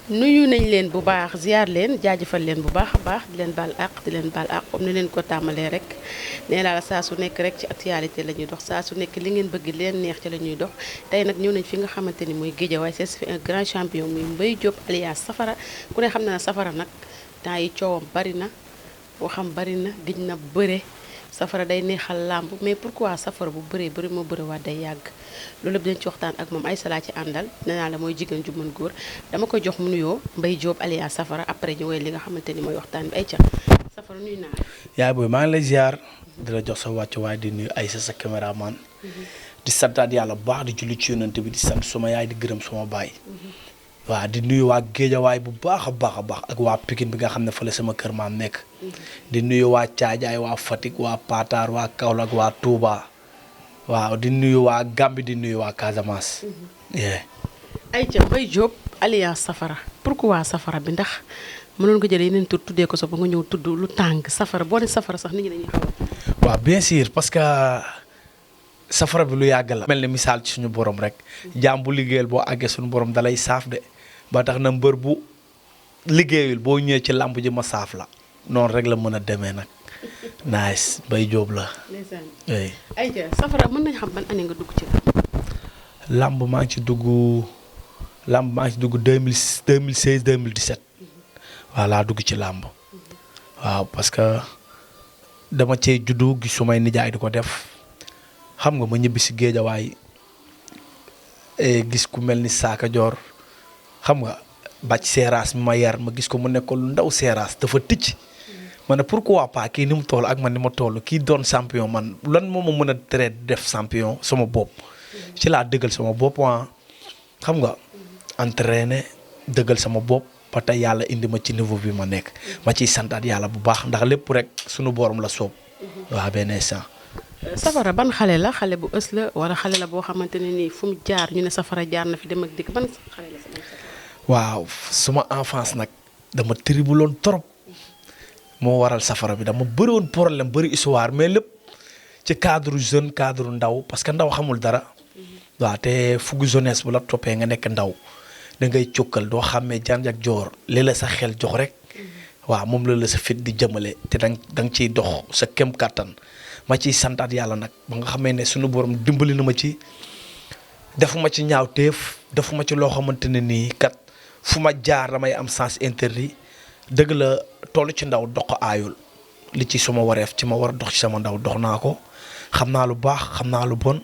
nuyu nañ leen bu baax ziar leen jaajëfal leen bu baax a baax di leen baal àq di leen baal àq comme ni leen ko tàmmalee rek nee naa la saa su nekk rek ci actualité la ñuy dox saa su nekk li ngeen bëgg leen neex ci la ñuy dox tey nag ñëw nañ fi nga xamante ni mooy Guédiawaye c'est fi un grand champion muy Mbaye Diop alias Safara ku ne xam na ne Safara nag temps yi coowam bari na boo xam bari na gëj na bëre Safara day neexal làmb mais pourquoi Safara bu bëree bëri moo bëri waat day yàgg loolu lépp dañ ci waxtaan ak moom ay salaa ci àndal nee naa la mooy jigéen ju mën góor dama koy jox mu nuyoo Mbaye Diop alias Safara après ñu woy li nga xamante ni mooy waxtaan bi ay ca Safara nuyu naa la. yaay booy maa ngi lay ziar di la jox sa wàccuwaay di nuyu ay sa caméraman di santaat yàlla bu baax di julli ci yonent bi di sant suma yaay di gërëm suma baay. waaw di nuyu waa Géejawaay bu baax a baax ak waa Pikine bi nga xam ne fa la sama kër maam nekk. di nuyu waa Caajaay waa Fatick waa Pataar waa Kaolack waa Touba. waaw di nuyu waa Gambie di nuyu waa Casamance. ayca Mbaye Diop alias Safara pourquoi Safara bi ndax mënoon nga jëlee yeneen tur tuddee ko sa ba nga ñëw tudd lu tàng Safara boo ne Safara sax nit ñi dañuy xaw a. waaw bien sûr parce que Safara bi lu yàgg la. mel ni misaal ci suñu borom rek. jaam bu liggéeyal boo àggee suñu borom dalay saaf de ba tax na mbër bu liggéeyul boo ñëwee ci làmb ji ma saaf la noonu rek la mën a demee nag. nice Mbaye Diop la. ndeysaan ayca Safara mën nañ xam ban année nga dugg ci làmb maa ngi ci dugg 2016 2017 waaw laa dugg ci làmb waaw parce que dama cee juddu gis su may nijaay di ko def xam nga ma ñibbi si Géejawaay gis ku mel ni Saaka Joor xam nga bàcc seeraas mi ma yar ma gis ko mu nekkoon lu ndaw seeraas dafa ticc ma ne pourquoi pas kii ni mu toll ak man ni ma toll kii doon champion man lan moo ma mën a tere def champion sama bopp ci laa dëggal sama bopp xam nga entraîné dëggal sama bopp ba tey yàlla indi ma ci niveau bi ma nekk ma ciy santaat yàlla bu baax ndax lépp rek sunu borom la soob waaw benn instant. Safara ban xale la xale bu ës la wala xale la boo xamante ne nii fu mu jaar ñu ne Safara jaar na fi dem ak dikk ban xale la sama. waaw suma enfance nag dama tribuloon trop moo waral Safara bi dama bëri woon problème bëri histoire mais lépp ci cadre jeune cadre ndaw parce que ndaw xamul dara. waaw te fugu jeunesse bu la toppee nga nekk ndaw da ngay cokkal doo xàmmee jaan ak joor li la sa xel jox rek waaw moom la sa fit di jëmale te da nga ciy dox sa kem kàttan ma ciy santaat yàlla nag ba nga xamee ne sunu borom dimbali na ma ci defuma ci ñaaw téef defuma ci loo xamante ne nii kat fu ma jaar damay am sens interdit dëgg la toll ci ndaw dox ko aayul li ci suma wareef ci ma war a dox ci sama ndaw dox naa ko xam naa lu baax xam naa lu bon.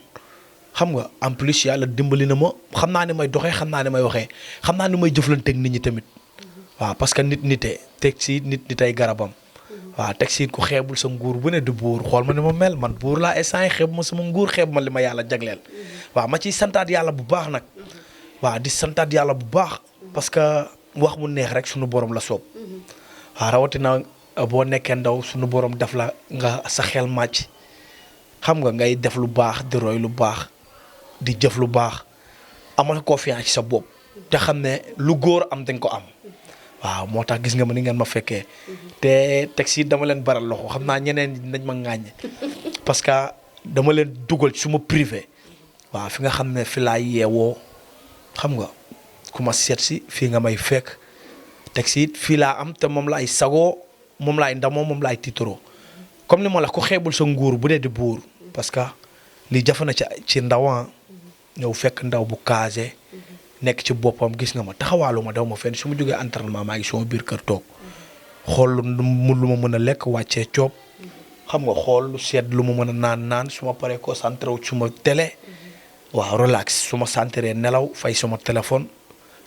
xam nga en plus yàlla dimbali na ma xam naa ni may doxee xam naa ni may waxee xam naa ni may jëflanteeg nit ñi tamit waaw parce que nitee teg si nitay garabam waaw teg si ku xeebul sa nguur bu ne du buur xool ma ni ma mel man buur laa instant yi xeeb ma sama nguur xeeb ma li ma yàlla jagleel waaw ma ciy santaat yàlla bu baax nag waaw di santaat yàlla bu baax parce que wax mu neex rek sunu borom la soob waaw rawatina boo nekkee ndaw sunu borom def la nga sa xel màcc xam nga ngay def lu baax di roy lu baax. di jëf lu baax amal confiance ci sa bopp te xam ne lu góor am dañ ko am waaw moo tax gis nga ma ni ngeen ma fekkee te teg si dama leen baral loxo xam naa ñeneen nañ ma ŋàññ parce que dama leen dugal ci suma privé waaw fi nga xam ne fi laay yeewoo xam nga ku ma seet si fii nga may fekk teg si fii laa am te moom laay sagoo moom laay ndamoo moom laay tiitaroo comme ni ma la ko xeebul sa nguur bu dee di buur parce que lii jafe na ci ndaw ñëw fekk ndaw bu casé nekk ci boppam gis nga ma taxawaalu ma daw ma fenn su ma jógee entraînement maa ngi sama biir kër toog xool lu ma mën a lekk wàccee coob xam nga xool lu sedd lu ma mën a naan su ma paree concentré wu suma télé waaw relax su ma sentiree nelaw fay sama téléphone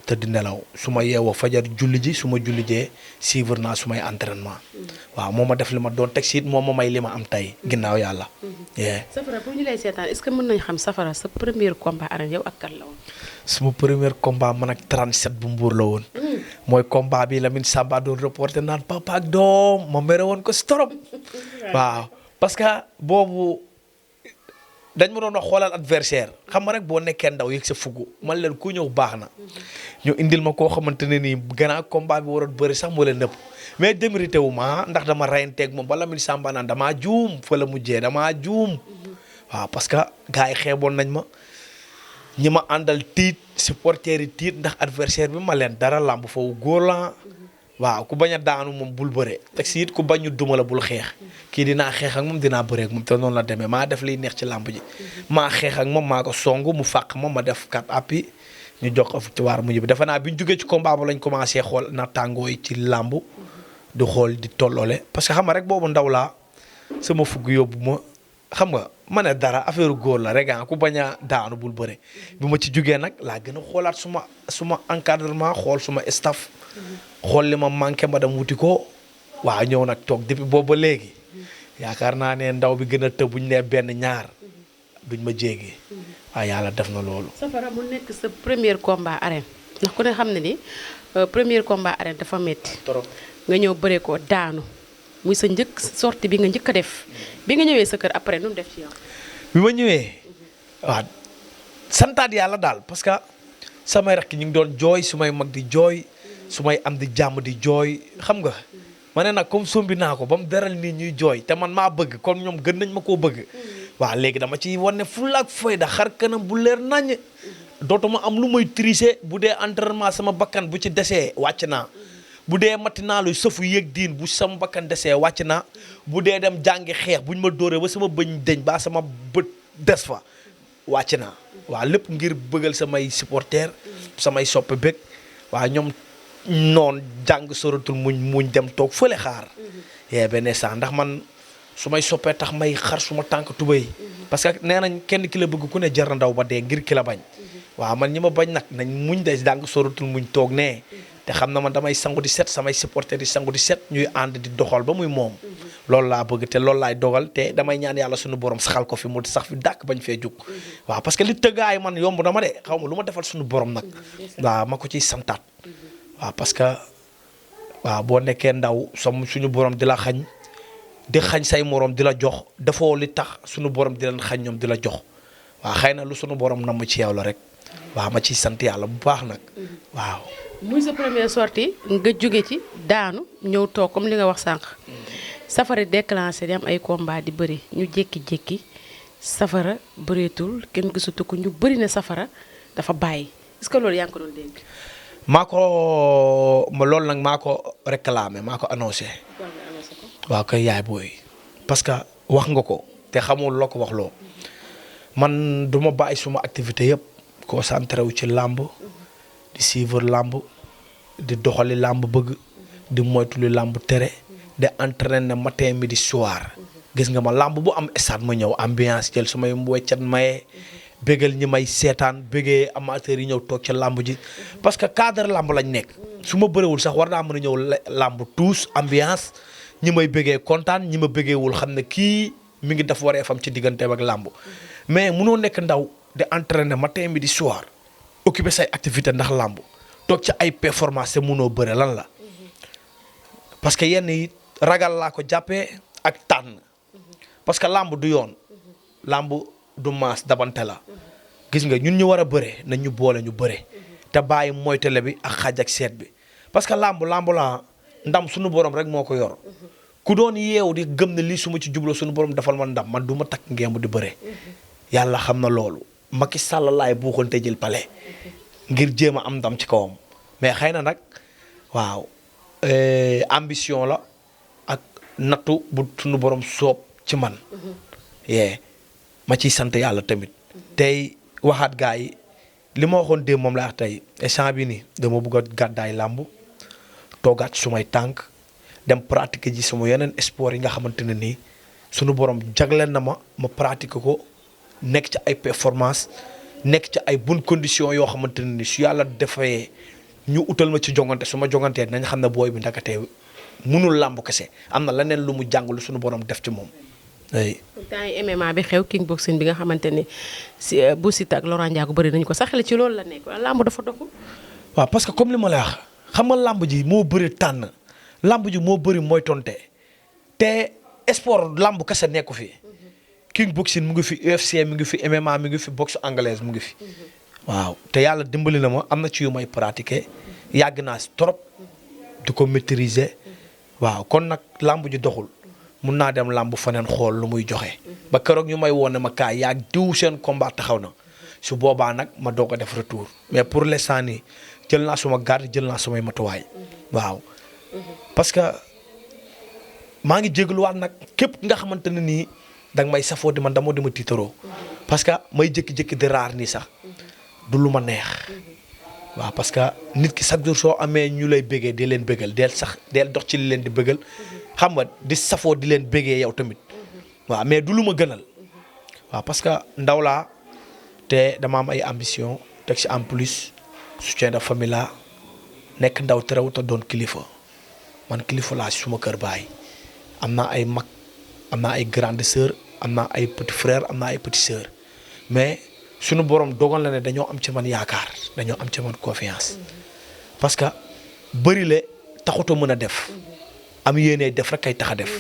te di nelaw su ma yeewoo fajar julli ji su ma julli jee suivre naa sumay entraînement waaw moo ma def li ma doon teg si it moo ma may li ma am tey ginnaaw yàlla. Safara bu ñu lay seetaan est-ce que mën nañ xam Safara sa premier combat arène yow ak kan la woon. suma premier combat man ak 37 bu mbuur la woon. mooy combat bi Lamine Samba doon reporté naan papa ak doom ma mere woon ko si trop. waaw parce que boobu dañ ma doon wax xoolal adversaire xam nga rek boo nekkee ndaw yëg sa fugu man leen ku ñëw baax na. ñu indil ma koo xamante ne nii gannaaw combat bi waroon bëri sax moo leen nëpp mais démérité wu ma ndax dama reyanteeg moom ba Lamine Samba naan damaa juum fa la mujjee damaa juum. waaw parce que gars yi xeeboon nañ ma ñi ma àndal tiit supporters yi tiit ndax adversaire bi ma leen dara làmb foofu góor la waaw ku bañ a daanu moom bul bëre teg si it ku bañ ñu duma la bul xeex kii dinaa xeex ak moom dinaa bëree ak moom te noonu la demee maa def liy neex ci làmb ji maa xeex ak moom maa ko song mu fàq ma def kat appi ñu jox ko victoire mu ñibbi defe naa bi ñu jógee ci combat ba lañ commencé xool nattangoo yi ci làmb di xool di tolloole parce que xam nga rek boobu ndaw laa sama fugg yóbbu ma xam nga ma ne dara affaire góor la rek ku bañ a daanu bul bëre bi ma ci jógee nag laa gën a xoolaat suma encadrement xool suma staff xool li ma manqué ma dem wuti ko waaw ñëw nag toog depuis boobu ba léegi yaakaar naa ne ndaw bi gën a tëb bu ñu nee benn ñaar duñ ma jéegi waaw yàlla def na loolu. Safara mu nekk sa premier combat arène ndax ku ne xam ne ni premier combat arène dafa metti trop nga ñëw bëre ko daanu muy sa njëkk sortie bi nga njëkk a def bi nga ñëwee sa kër après nu mu def ci yow. bi ma ñëwee waaw santaat yàlla daal parce que samay rakk ñu ngi doon jooy su may mag di jooy su may am di jàmm di jooy xam nga ma ne nag comme sombi naa ko ba mu deral nii ñuy jooy te man maa bëgg kon ñoom gën nañ ma koo bëgg waaw léegi dama ci wane fulla ak fayda xar kanam bu leer naññ dootuma am lu may tricher bu dee entraînement sama bakkan bu ci desee wàcc naa bu dee matinaalu sëfu yëg diin bu sama bakkan desee wàcc naa bu dee dem jàngi xeex buñ ma dóoree ba sama bëñ deñ ba sama bët des fa wàcc naa waaw lépp ngir bëggal samay supporters samay soppe bëgg waaw ñoom noon jàng soratul muñ dem toog fële xaar yee benn saa ndax man su may soppee tax may xar suma tànk tubéy parce que nee nañ kenn ki la bëgg ku ne jar na ndaw ba dee ngir ki la bañ waaw man ñi ma bañ nag nañ muñ day jàng soratul muñ toog nee te xam na man damay sangu di set samay supporters yi sangu di set ñuy ànd di doxal ba muy moom loolu laa bëgg te loolu laay dogal te damay ñaan yàlla suñu borom saxal ko fi mu sax fi dàkk bañ fee jug waaw parce que li tëggaay man yomb na ma de xaw ma lu ma defal suñu borom nag waaw ma ko ciy santaat waaw parce que waaw boo nekkee ndaw suñu borom di la xañ di xañ say morom di la jox dafoo li tax suñu borom di leen xañ ñoom di la jox waaw xëy na lu suñu borom na ma ci yow la rek waaw ma ciy sant yàlla bu baax nag waaw. muy sa première sortie nga jóge ci daanu ñëw toog comme li nga wax sànq Safara déclenché di am ay combat di bëri ñu jékki-jékki Safara bëreetul kenn gisatu ko ñu bëri ne Safara dafa bàyyi est-ce que loolu yaa ngi ko doon dégg. loolu nag maa ko réclamé maa ko annoncé. waaw kay yaay booy parce que wax nga ko te xamul loo ko wax loo man du ma bàyyi suma activité yëpp concentré wu ci làmb di suivre làmb di doxali làmb bëgg di moytuli làmb tere di entraîner matin midi soir gis nga ma làmb bu am stade ma ñëw ambiance jël su may weccat maye bégal ñi may seetaan bégee amateurs yi ñëw toog ca làmb ji parce que cadre làmb lañ nekk su ma bëriwul sax war naa mën a ñëw làmb tous ambiance ñi may bégee kontaan ñi ma bégeewul xam ne kii mi ngi def waree fam ci digganteem ak làmb mais munoo nekk ndaw di entraîner matin midi soir occuper say activité ndax làmb toog ci ay performance te munoo bëre lan la parce que yenn yi ragal laa ko jàppee ak tànn parce que làmb du yoon làmb du maas dabante la gis nga ñun ñu war a bëre nañ ñu boole ñu bëre te bàyyi moytale bi ak xaaj ak seet bi parce que làmb la ndam suñu borom rek moo ko yor ku doon yeewu di gëm ne lii su ma ci jubloo suñu borom defal ma ndam man du ma takk ngemb di bëre yàlla xam na loolu Macky Sall laay buuxante jël pale ngir jéem a am ndam ci kawam mais xëy na nag waaw ambition la ak nattu bu suñu borom soob ci man yee ma ciy sant yàlla tamit tey waxaat gaa yi li ma waxoon démb moom laa wax tey instant bi nii dama bëgg a gàddaay làmb toogaat sumay tànk dem pratiquer ji sama yeneen sport yi nga xamante ne nii sunu borom jagleel na ma pratiquer ko nekk ci ay performance nekk ci ay bonnes conditions yoo xamante ne nii su yàlla defee ñu utal ma ci jongante su ma jongantee nañ xam ne booy bi ndakatee mënul làmb kese am na leneen lu mu jàng lu sunu borom def ci moom. oui. temps yi MMA bi xew king boxing bi nga xamante ne si Bou Siteu ak Laurent Ndiago bëri nañu ko sax xel ci loolu la nekk wala làmb dafa doxul. waaw parce que comme li ma la wax xam nga làmb ji moo bëri tànn làmb ji moo bëri mooy tonte te sport làmb kese nekku fi king boxing mu ngi fi UFC mi ngi fi MMA mi ngi fi boxe anglaise mu ngi fi waaw te yàlla dimbali na ma am na ci yu may pratiquer yàgg naa si trop di ko maîtriser waaw kon nag làmb ji doxul mun naa dem làmb faneen xool lu muy joxe ba keroog ñu may woon ne ma kaay yaa diw seen combat taxaw na su boobaa nag ma doog a def retour mais pour l'instant nii jël naa suma garde jël naa sumay matuwaay waaw parce que maa ngi jégaluwaat nag képp nga xamante ne nii danga may safoo di man damoo di ma tiitaroo parce que may jékki-jékki di raar nii sax du lu ma neex waaw parce que nit ki chaque jour soo amee ñu lay bégee di leen bégal del dox ci li leen di bégal xam nga di safoo di leen bégee yow tamit waaw mais du lu ma gënal waaw parce que ndaw laa te dama am ay ambition teg ci en plus soutien de famille laa nekk ndaw terewut a doon kilifa man kilifa laa ci suma kër baay am naa ay mag am naa ay grande sœur am naa ay petit frère am naa ay petit sœur mais sunu borom dogal na ne dañoo am ci man yaakaar dañoo am ci man confiance parce que bëri le taxut a mën a def am yéene def rek kay tax a def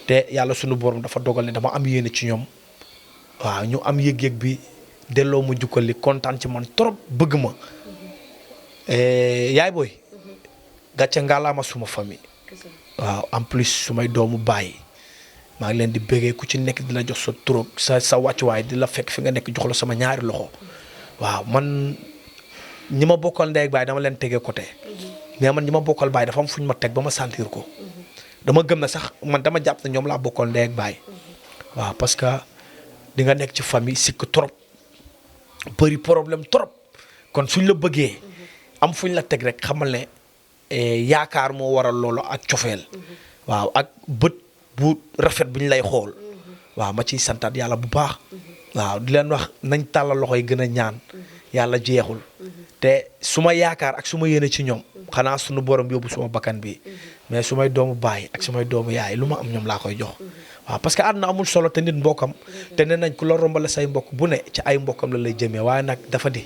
te yàlla sunu borom dafa dogal ne dama am yéene ci ñoom waaw ñu am yëg-yëg bi delloo ma jukkal li kontaan ci man trop bëgg ma yaay booy gàcce ngalaama suma famille waaw en plus sumay doomu baay maa ngi leen di bëggee ku ci nekk di la jox sa trop sa wàccuwaay di la fekk fi nga nekk jox la sama ñaari loxo waaw man ñi ma bokkal ndey ak baay dama leen tegee côté mais man ñi ma bokkal baay dafa am fu ñu ma teg ba ma sentir ko dama gëm na sax man dama jàpp ne ñoom laa bokkal ndey ak baay waaw parce que di nga nekk ci famille sikk trop bëri problème trop kon suñ la bëggee am fuñ la teg rek xamal ne yaakaar moo waral loolu ak cofeel waaw ak bët bu rafet bi ñu lay xool waaw ma ciy santaat yàlla bu baax waaw di leen wax nañ tàllal loxo yi gën a ñaan yàlla jeexul te su ma yaakaar ak su ma yéene ci ñoom xanaa sunu borom yóbbu suma bakkan bi mais su may doomu baay ak su may doomu yaay lu ma am ñoom laa koy jox waaw parce que àdduna amul solo te nit mbokkam te nee nañ ku la rombale say mbokk bu ne ci ay mbokkam la lay jëmee waaye nag dafa di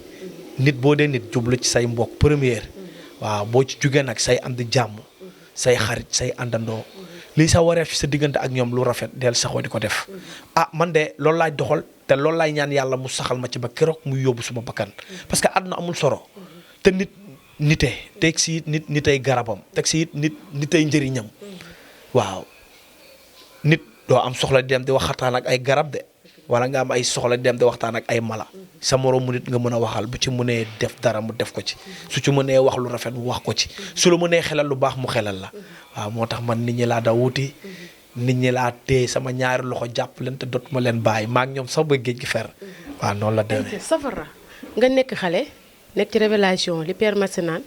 nit boo dee nit jublu ci say mbokk première waaw boo ci jugee nag say am di jàmm say xarit say àndandoo lii sa wareef ci sa diggante ak ñoom lu rafet del saxoo di ko def man de loolu laay doxal te loolu laay ñaan yàlla mu saxal ma ci ba keroog muy yóbbu suma bakkan parce que àdduna amul solo te nitee teg si it nitay garabam teg si it nitay njëriñam waaw nit doo am soxla di dem di waxtaan ak ay garab de wala nga am ay soxla di dem di waxtaan ak ay mala sa moroomu nit nga mën a waxal bu ci mënee def dara mu def ko ci su ci mënee wax lu rafet mu wax ko ci su la mënee xelal lu baax mu xelal la waaw moo tax man nit ñi laa da wuti nit ñi laa téye sama ñaari loxo jàpp leen te dootuma leen bàyyi maa ngi ñoom sax ba géej gi fer waaw noonu la demee. Safara nga nekk xale nekk ci révélation li Père Max naan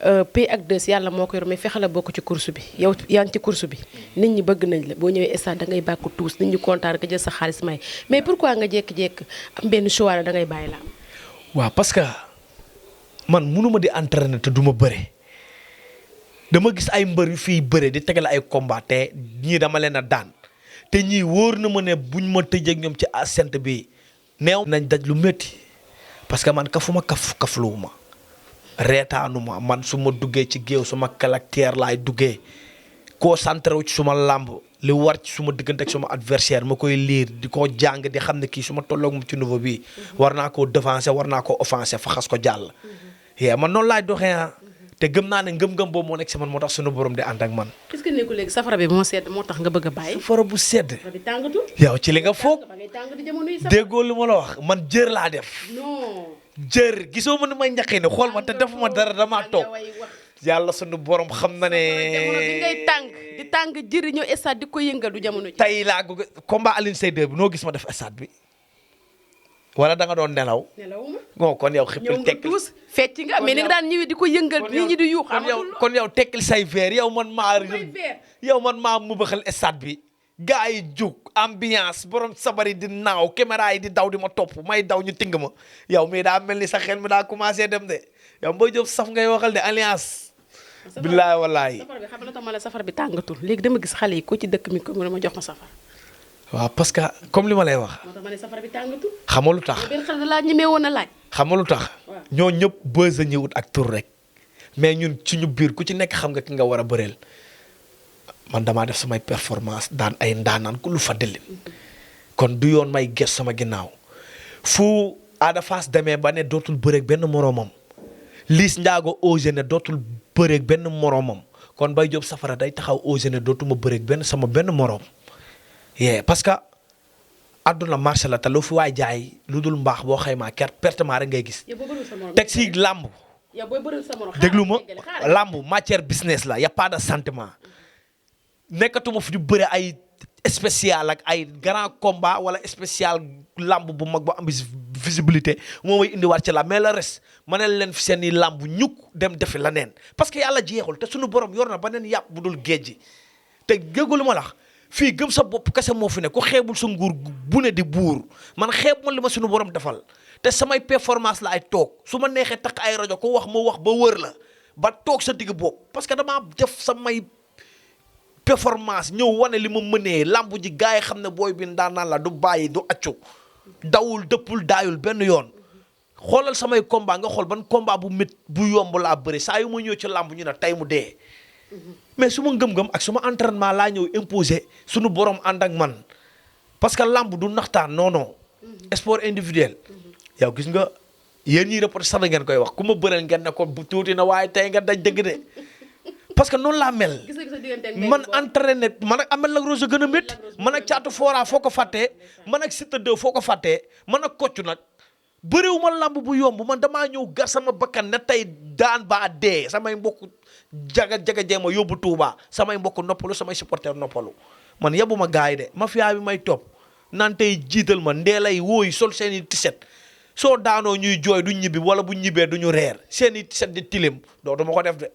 P ak 2 yàlla moo ko yor mais fexe la bokk ci course bi yow yaa ngi ci course bi nit ñi bëgg nañ la boo ñëwee stade da ngay bàkku tuus nit ñi kontaan nga jël sa xaalis may mais pourquoi nga jékki-jékki am benn choix da ngay bàyyi la am. waaw parce que man mënuma di entraîner te du ma bëre dama gis ay mbër yu fii bëre di tegale ay combat te ñii dama leen a daan te ñii wóor na ma ne buñ ma tëjee ak ñoom ci ascente bi neew nañ daj lu métti parce que man kafuma kafluwuma reetaanuma man su ma duggee ci géew suma caractère laay duggee concentré wu ci suma làmb li war ci suma diggante ak suma adversaire ma koy liir di ko jàng di xam ne kii su ma tolloog moom ci niveau bi war naa koo devancer war naa koo offenser fa xas ko jàll. yee man noonu laay doxee te gëm naa ne ngëm-ngëm boobu moo nekk si man moo tax sunu borom di ànd ak man. est-ce que nekkul léegi safara bi moo sedd moo tax nga bëgg a bàyyi. safara bu sedd. safara bi tàngatul. yow ci li nga foog. ba ngay tàng di jamono yi safara. déggoo lu ma la wax man jër laa def. non. jër gisoo ma ni may ñaqee ne xool ma te defuma dara damaa toog yàlla sunu borom xam na ne. jamono bi ngay tàng jëri ñëw stade di ko yëngal du jamono ji. tey laa ko combat Alioune Seye 2 bi noo gis ma def stade bi wala da nga doon nelaw. nelawuma. bon kon yow xippil tekkil tuus fecc nga mais ni nga daan ñëwee di ko yëngal nit ñi di yuux kon yow tekkil say verre yow man maa mu bëxal stade bi gaa yi jug ambiance borom sabari di naaw caméra yi di daw di ma topp may daw ñu ting ma yow mii daa mel ni sa xel mi daa commencé dem de yow Mbaye Diop saf ngay waxal de alliance. billaay wallaay. safar bi xam nga tax ma la safar bi tàngatul léegi dama gis xale yi ko ci dëkk mi ko ma jox ma safar. waaw parce que comme li ma lay wax. moo tax ma ne safar bi tàngatul. xam nga lu tax benn xale da laa ñemee woon a laaj. xam nga lu tax. ñoo ñëpp bës a ñëwut ak tur rek mais ñun suñu biir ku ci nekk xam nga ki nga war a bëreel man damaa def samay performance daan ay ndaanaan ku lu fa delin kon du yoon may ges sama ginnaaw fu Ada Fass demee ba ne dootul bëreeg benn moroomam Liss Ndiago osé ne dootul bëreeg benn moroomam kon Mbaye Diop Safara day taxaw osé ne dootuma bëreeg benn moroom yee parce que àdduna marché la te lu fi waay jaay lu dul mbaax boo xaymaa pertement rek ngay gis. teg si làmb. déglu ma làmb matière business la y a pas de sentiment. nekkatuma fi di bëre ay spécial ak ay grand combat wala spécial làmb bu mag bu am visibilité moo may indiwaat ci la mais le reste ma ne leen fi seen i làmb ñukk dem defi la neen parce que yàlla jeexul te suñu borom yor na ba neen yàpp bu dul géej gi te géegulu ma lax fii gëm sa bopp kese moo fi ne ku xeebul sa nguur bu ne di buur man xeeb ma li ma suñu borom defal te samay performance la ay toog su ma neexee takk ay rajo ko wax ma wax ba wër la ba toog sa digg bopp parce que damaa def samay performance ñëw wane li ma mënee làmb ji gars yi xam ne booy bi ndaanaan la du bàyyi du accu dawul dëppul daayul benn yoon xoolal samay combat nga xool ban combat bu mét bu yomb laa bëri saa yu ma ñëw ci làmb ñu ne tey mu dee mais su ma ngëm-ngëm ak su ma entraînement laa ñëw imposé suñu borom ànd ak man parce que làmb du naxtaan non non sport individuel yow gis nga yéen ñiy reporté sax ngeen koy wax ku ma bëreel ngeen ne ko bu tuuti na waaye tey nga daj dëgg de parce que noonu laa mel man entraîné man ak Amel Lac Rose gën a métti man ak Caatu Fora foo ko fàttee man ak Siteu 2 foo ko fàttee man ak Kocc nag bëriwuma lamb bu yomb man damaa ñëw gar sama bakkan ne tey daan baa dee samay mbokk jaga jeema yóbbu Touba samay mbokk noppalu samay supporter noppalu man yebuma gaay de mafia bi may topp naan tey jiital ma ndeelay wooyu sol seen i tiset soo daanoo ñuy jooy du ñibbi wala bu ñibbee du ñu reer seen i tiset di tilim dootuma ko def de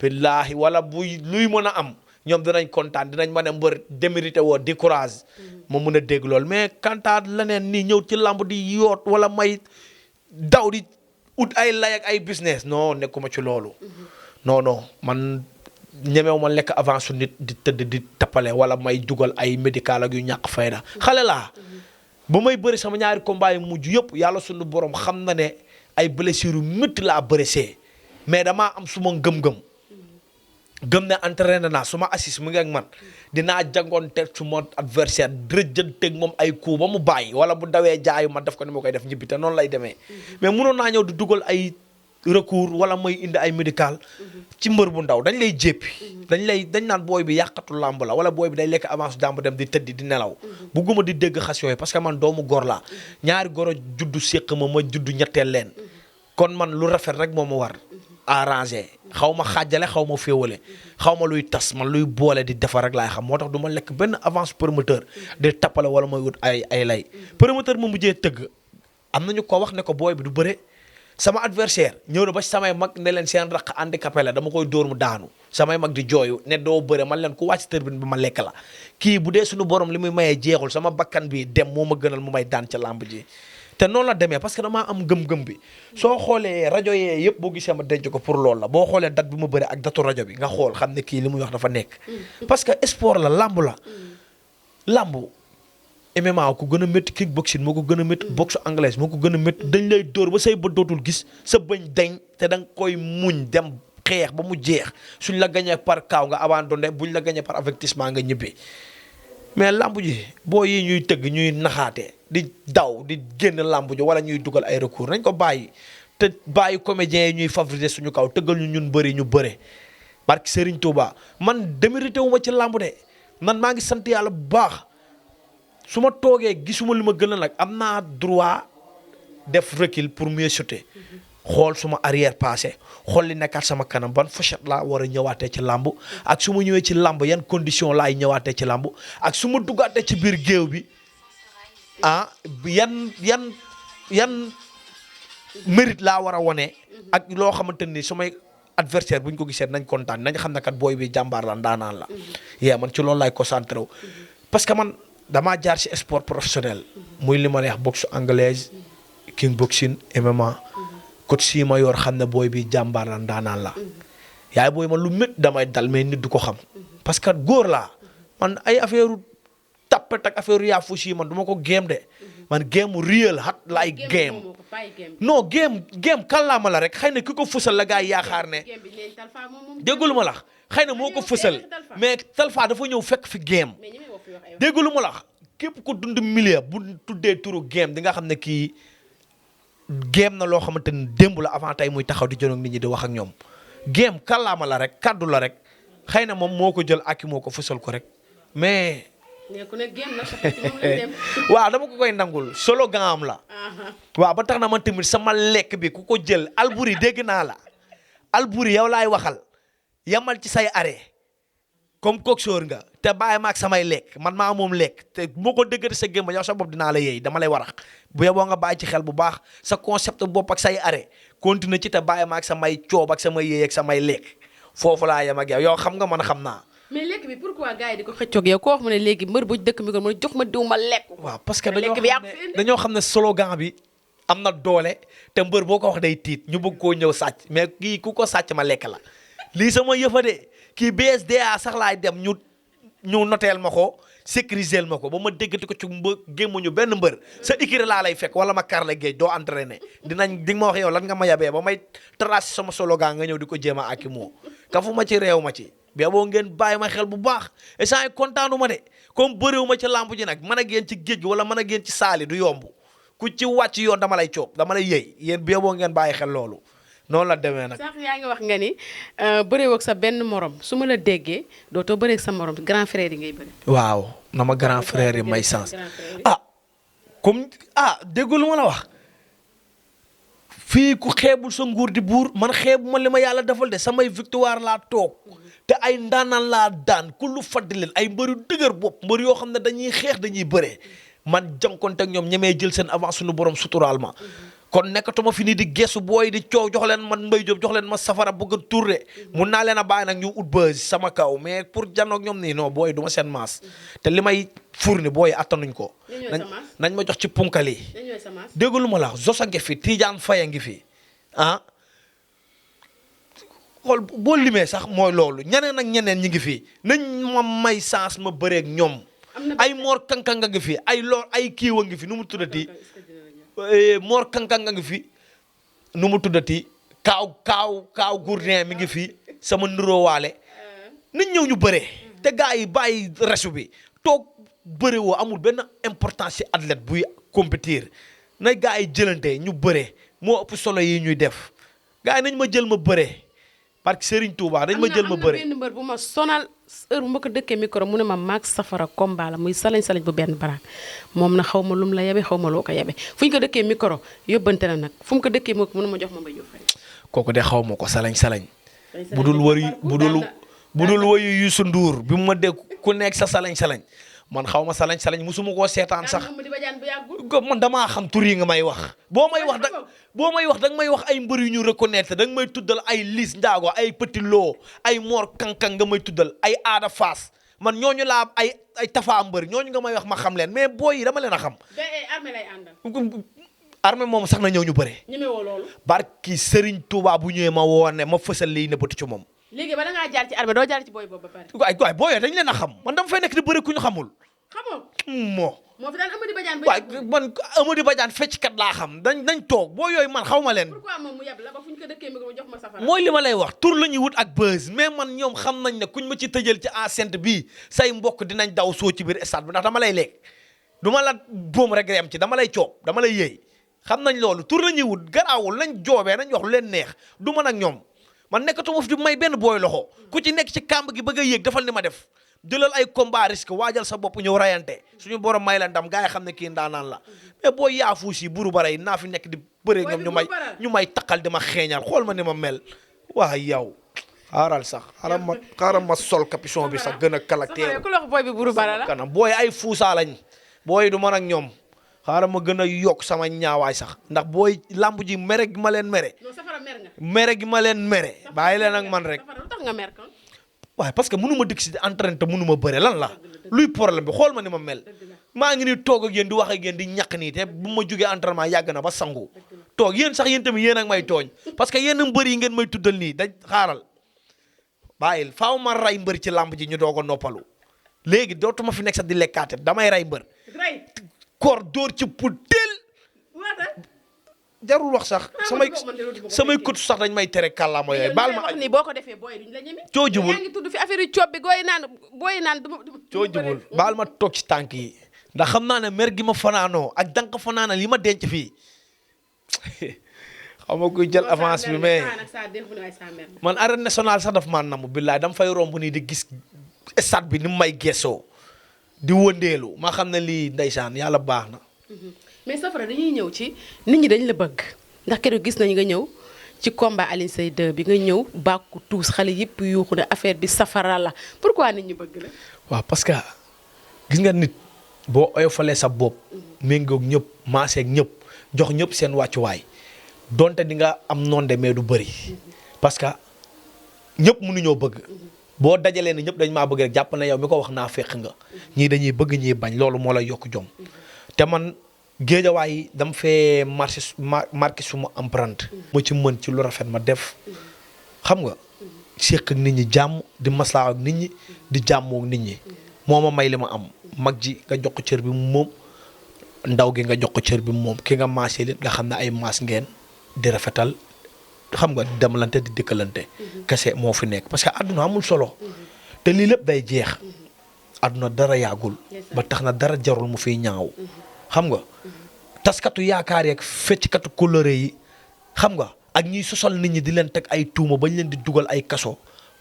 billaahi wala buy luy mën a am ñoom dinañ kontaan dinañ mën a mbër démérité woo di courage ma mun a dégg lool mais kantaat leneen nii ñëw ci lamb di yoot wala may daw di ut ay lay ak ay business non nekkuma ci loolu non non man ñemew ma lekk avance su nit di tëdd di tappale wala may dugal ay médical ak yu ñàkk fayda xale laa ba may bëri sama ñaari combat yi mujj yëpp yàlla sunu borom xam na ne ay blessure yu métti laa bëri see mais damaa am suma ngëm-ngëm gëm ne entraîné naa su ma assis mu ngi ak man dinaa jangoonteeg su ma adversaire dërëjënteeg moom ay coup ba mu bàyyi wala bu dawee jaayu ma def ko ni ma koy def ñibbi te noonu lay demee mais mënoon naa ñëw di dugal ay recours wala may indi ay médical ci mbër bu ndaw dañ lay jéppi dañ naan booy bi yàqatu làmb la wala booy bi day lekk avance dàmb dem di tëddi di nelaw bugguma di dégg xas yooyu parce que man doomu góor laa ñaari goro juddu séq ma juddu ñetteel leen kon man lu rafet rek moo ma war arrangé xaw ma xaajale xaw ma féewale xaw ma luy tas man luy boole di defar rek laay xam moo tax du ma lekk benn avance promoteur di tappale wala mooy wut ay lay promoteur ma mujjee tëgg am nañu ko wax ne ko booy bi du bëre sama adversaire ñëw na ba samay mag ne leen seen raq handicapé la dama koy dóor mu daanu samay mag di jooyu ne doo bëre man leen ku wàcc tërbin bi ma lekk la kii bu dee suñu borom li muy mayee jeexul sama bakkan bi dem moo ma gënal mu may daan ca làmb ji te noonu la demee parce que damaa am gëm-gëm bi soo xoolee rajo yee yëpp boo gisee ma denc ko pour loolu la boo xoolee date bi ma bëri ak datu rajo bi nga xool xam ne kii li muy wax dafa nekk parce que sport la làmb la làmb MMA ko gën a métti kickboxing moo ko gën a métti boxe anglaise moo ko gën a métti dañ lay dóor ba say bët dootul gis sa bëñ deñ te da nga koy muñ dem xeex ba mu jeex suñ la gañee par kaaw nga abandonné buñ la gañee par avertissement nga ñibbi mais lamb ji boo yi ñuy tëgg ñuy naxaate di daw di génn lamb ji wala ñuy dugal ay recours nañ ko bàyyi te bàyyi comédiens yi ñuy favoriser suñu kaw tëggal ñu ñun bëri ñu bëre barki Serigne Touba man démérité wu ma ci lamb de man maa ngi sant yàlla bu baax su ma toogee gisuma li ma gën a nag am naa droit def recul pour mieux sauter xool suma arrière passé xool li nekkaat sama kanam ban fourchette laa war a ñëwaatee ci làmb ak su ma ñëwee ci làmb yan condition laay ñëwaatee ci làmb ak su ma duggaatee ci biir géew bi yan mérite laa war a wone ak loo xamante ni sumay adversaire bu ñu ko gisee nañ kontaan nañ xam ne kat booy bi jàmbaar la ndaanaan la yee man ci loolu laay concentré wu parce que man damaa jaar ci sport professionnel muy li ma neex boxe anglaise kickboxing MMA coach si ma yor xam ne booy bi jàmbaar la ndaanaan la yaay booy man lu métti damay dal mais nit du ko xam parce que góor laa man ay affaire tappet ak affaire yaafu si man du ma ko géem de man géemu réel xat laay géem non géem kàllaama la rek xëy na ki ko fësal la gaa yi yaakaar ne déggulu ma la xëy na moo ko fësal mais Talfa dafa ñëw fekk fi géem déggulu ma la képp ko dund milieu bu tuddee turu géem di nga xam ne kii géem na loo xamante ni démb la avant tey muy taxaw di jënoog nit ñi di wax ak ñoom géem kàllaama la rek kaddu la rek xëy na moom moo ko jël ak moo ko fësal ko rek mais ne ku ne génn na soxla ci moom la dem. waaw dama ko koy nangul solo gaam la. waaw ba tax na man tamit sama lekk bi ku ko jël Alboury dégg naa la Alboury yow laay waxal yamal ci say arrêt comme coxeur nga te bàyyi ma ak samay lekk man maa moom lekk te moo ko dëggati sa gémba yow sa bopp dinaa la yeey dama lay warax bu yeboo nga bàyyi ci xel bu baax sa concept bopp ak say arrêt continue ci te bàyyi ma ak samay coob ak samay yeey ak samay lekk foofu laa yem ak yow xam nga man xam naa. mais lekk bi pourquoi gars yi di ko xëccoog yow koo wax mu ne léegi mbër bu dëkk mi ko mën a jox ma diw ma lekk. waaw parce que lekk dañoo xam ne slogan bi am na doole te mbër boo ko wax day tiit ñu bëgg koo ñëw sàcc mais kii ku ko sàcc ma lekk la lii sama yëfa de kii BSDA sax laay dem ñu noteel ma ko sécuriser ma ko ba ma déggati ko ci gémmuñu benn mbër sa écurie laa lay fekk wala ma kar la géej doo entraîné di nga ma wax yow lan nga ma yabee ba may tracé sama slogan nga ñëw di ko jéem a aki moo kafu ma ci réew ma ci bi boo ngeen bàyyi ma xel bu baax et ça kontaanu ma de comme bëriwu ma ci làmb ji nag man ak yéen ci géej gi wala man ak yéen ci saali du yomb ku ci wàcc yoon dama lay coob dama lay yëy yéen bi boo ngeen bàyyi xel loolu noonu la demee nag. sax yaa ngi wax nga ni bëreewoo ak sa benn morom su ma la déggee dootoo bëree ak sa morom grand frère yi ngay bëri. waaw na ma grand frère yi may sens comme déggu lu ma la wax fii ku xeebul sa nguur di buur man xeebu ma li ma yàlla defal de samay victoire laa toog te ay ndaanaan laa daan ku lu faddi leen ay mbër yu dëgër bopp mbër yoo xam ne dañuy xeex dañuy bëree man jànkonte ak ñoom ñemee jël seen avance suñu borom suturaal ma kon nekkatuma fi nii di gesu booy di coow jox leen man Mbaye Diop jox leen ma safara bëgg a tourné mun naa leen a bàyyi nag ñu ut buzz sama kaw mais pour janoog ñoom nii non booy du ma seen maas te li may fourni booy attanuñ ko nañ ma jox ci punkal yi dégg lu ma la Zosa ngi fi Tidiane Faye ngi fi xool boo limee sax mooy loolu ñeneen ak ñeneen ñi ngi fi nañ ma may chance ma bëreeg ñoom ay Mor Kankang ngi fi ay lool ay kiiwa ngi fi nu mu tuddati Mor Kankang ngi fi nu mu tuddati kaaw gourdin mi ngi fi sama nuroowaale nañ ñëw ñu bëree te gars yi bàyyi resu bi toog bëre woo amul benn importance ci athlète buy compétir na gars yi jëlante ñu bëree moo ëpp solo yi ñuy def gars yi nañ ma jël ma bëree parce que Serigne Touba dañ ma jël ma bëree. am na benn mbër bu ma sonal heure bu ma ko dëkkee micro mu ne ma maag safara combat la muy salañ bu benn baraak moom na xaw ma lum la yabe xaw ma loo ko yabe fu ñu ko dëkkee micro yóbbante na nag fu mu ko dëkkee mu ne ma jox ma Mbaye Diop Faye. kooku de xaw ma ko salañ. bu dul wayu Youssou Ndour bi mu ma dégg ku nekk sa salañ man xaw ma salañ musuma koo seetaan sax man damaa xam tur yi nga may wax boo may wax danga may wax ay mbër yu ñu reconnaître danga may tuddal ay Liss Ndiago ay Petit Lo ay Mor Kankang nga may tuddal ay Ada Fass man ñooñu laa ay Tafa mbër ñooñu nga may wax ma xam leen mais booy yi dama leen a xam. armée lay àndal. armée moom sax na ñëw ñu bëre. ñemewoo loolu. barki Serigne Touba bu ñëwee ma woo ne ma fësal liy nëbbatu ci moom. léegi ba da ngaa jaar ci armée doo jaar ci booy boobu ba pare. waay booy dañ leen a xam man dama fay nekk di bëre ku ñu xamul. moo fi daan Amady Badiane. waay man Amady Badiane fecckat laa xam dañ toog boo yooyu man xaw ma leen. pourquoi moom mu yab la ba fu ñu ko dëkkee mi ko jox ma safara. mooy li ma lay wax tur la ñuy wut ak buzz mais man ñoom xam nañ ne kuñ ma ci tëjal ci enceinte bii say mbokk dinañ daw soo ci biir stade bi ndax dama lay lekk du ma la boom rek yam ci dama lay coob dama lay yëy xam nañ loolu tur la ñuy wut garaawul nañ joobee nañ wax lu leen neex du man ak ñoom man nekkatuma fi di may benn booy loxo ku ci nekk ci kàmb gi bëgg a yéeg defal ni ma def jëlal ay combat risque waajal sa bopp ñëw rayante suñu borom may la ndam gars yi xam ne kii ndaanaan la mais booy yaafuus yi buru bara yi naa fi nekk di bëree ñoom ñu may taqal di ma xeeñal xool ma ni ma mel waa yow xaaral sax xaaral ma sol capuchon bi sax gën a caractère ku la wax booy bi buru bara la kanam booy ay fuusaa lañ booy du man ak ñoom xaaral ma gën a yokk sama ñaawaay sax ndax booy lamb ji mere gi ma leen mere mere gi ma leen mere bàyyi leen ak man rek waaye parce que mënu ma dëkk si entraîné te mënu ma bëre lan la luy problème bi xool ma ni ma mel maa ngi nii toog ak yéen di wax ak yéen di ñàkk nii te bu ma jógee entraînement yàgg na ba sangu toog yéen sax yéen tamit yéen ak may tooñ parce que yéen mbër yi ngeen may tuddal nii dañ xaaral bàyyil faaw ma ray mbër ci lamb ji ñu doog a noppalu léegi dootuma fi nekk sax di lekkaate damay ray mbër koor dóor ci pour teel jarul wax sax samay kut sax dañ may tere kàllaama yooyu baal ma ni boo ko defee booy duñ la ñeme coo jubul yaa ngi tudd fi affaire yu coob bi booy naan coo jubul baal ma toog ci tànk yi ndax xam naa ne mer gi ma fanaanoo ak dank fanaana li ma denc fii xam nga kuy jël avance bi mais man arène nationale sax daf maa namm billaay dama fay romb nii di gis stade bi ni mu may geesoo di wëndeelu ma xam ne lii ndeysaan yàlla baax na. mais Safara dañuy ñëw ci nit ñi dañ la bëgg ndax keroog gis nañ nga ñëw ci combat Alioune Seye 2 bi nga ñëw bàkku tuus xale yëpp yuuxu ne affaire bi Safara la pourquoi nit ñi bëgg la. waaw parce que gis nga nit boo oyofalee sa bopp. méngoog ñëpp maaseeg ñëpp jox ñëpp seen wàccuwaay donte di nga am nonde mais du bëri parce que ñëpp mënuñoo bëgg. boo dajalee ne ñëpp dañ maa bëgg rek jàpp na yow mi ko wax naa fekk nga ñii dañuy bëgg ñii bañ loolu moo lay yokk jom te man géejawaay dama fee marqué suma empreinte. ma ci mën ci lu rafet ma def xam nga séq ak nit ñi jàmm di maslaa ak nit ñi di jàmmoo ak nit ñi moo ma may li ma am mag ji nga jox ko cër bi moom ndaw gi nga jox ko cër bi moom ki nga maasee lit nga xam ne ay maas ngeen di rafetal xam nga demlante di dëkkalante kese moo fi nekk parce que àdduna amul solo te lii lépp day jeex àdduna dara yàggul ba tax na dara jarul mu fiy ñaaw xam nga taskatu yaakaar yeeg fecckatu kóllëre yi xam nga ak ñuy sosal nit ñi di leen teg ay tuuma bañ leen di dugal ay kaso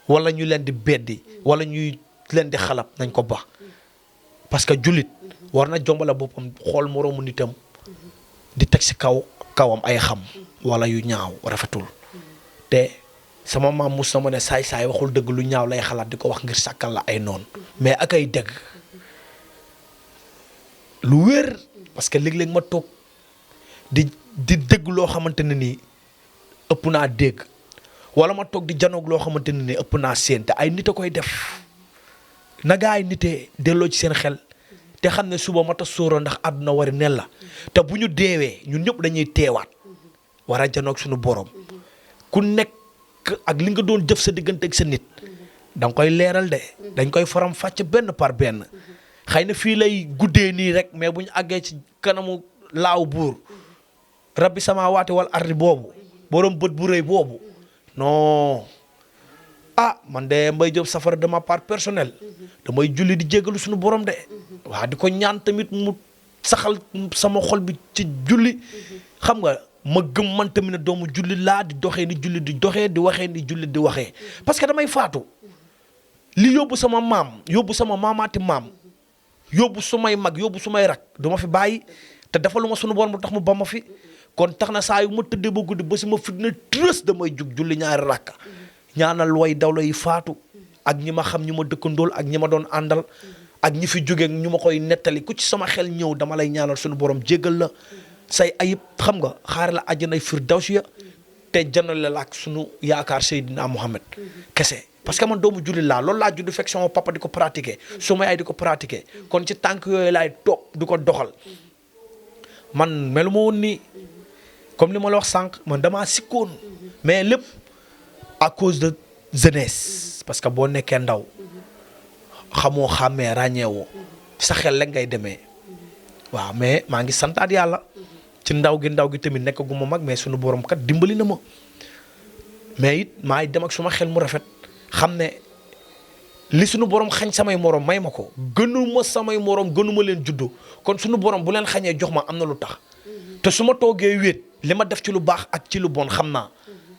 wala ñu leen di beddi wala ñuy leen di xalab nañ ko ba parce que jullit war na jombala boppam xool moroomu nitam di teg ci kawam ay xam wala yu ñaaw rafetul te sama maam mus na ma ne saay-saay waxul dëgg lu ñaaw lay xalaat di ko wax ngir sàkkal la ay noon mais ak ay dëgg lu wér parce que léeg-léeg ma toog di dégg loo xamante ne nii ëpp naa dégg wala ma toog di janoog loo xamante ne nii ëpp naa séen te ay nit a koy def na gaa ay nitee delloo ci seen xel te xam ne suba ma ta sóora ndax àdduna wari nel la te bu ñu deewee ñun ñëpp dañuy teewaat war a janoog suñu borom ku nekk ak li nga doon jëf sa diggante ak sa nit danga koy leeral de dañ koy faram fàcc benn par benn xëy na fii lay guddee nii rek mais bu ñu àggee ci kanamu laaw buur rabbi sama waate wal ardi boobu borom bët bu rëy boobu non man de Mbaye Diop Safara de ma part personnelle damay julli di jéggalu suñu borom de waaw di ko ñaan tamit mu saxal sama xol bi ci julli xam nga ma gëm man tamit ne doomu julli laa di doxee ni julli di doxee di waxee ni julli di waxee parce que damay faatu li yóbbu sama maam yóbbu sama maamaati maam yóbbu sumay mag yóbbu sumay rak duma fi bàyyi te defaluma sunu borom lu tax mu ba ma fi kon tax na saa yu ma tëddee ba guddi ba si ma fitna trës damay jug julli ñaari rakka ñaanal way dawla yi faatu ak ñi ma xam ñi ma dëkkandool ak ñi ma doon àndal ak ñi fi jógee ñu ma koy nettali ku ci sama xel ñëw dama lay ñaanal sunu borom jéggal la say ayib xam nga xaare la àjjanay firdawsiya te janale la ak sunu yaakaar Seydina Mohamed kese parce que man doomu julli laa loolu laa judd fekk sama papa di ko pratiquer suma yaay di ko pratiquer kon ci tànk yooyu laay toog di ko doxal man melu ma woon nii comme li ma la wax sànq man damaa sikkoon mais lépp à cause de jeunesse parce que boo nekkee ndaw xamoo xàmmee ràññeewoo sa xel rek ngay demee waaw mais maa ngi santaat yàlla ci ndaw gi tamit nekk gu ma mag mais sunu borom kat dimbali na ma mais it maa ngi dem ak suma xel mu rafet xam ne li sunu borom xañ samay morom may ma ko gënuma samay morom gënuma leen juddu kon sunu borom bu leen xañee jox ma am na lu tax te su ma toogee wéet li ma def ci lu baax ak ci lu bon xam naa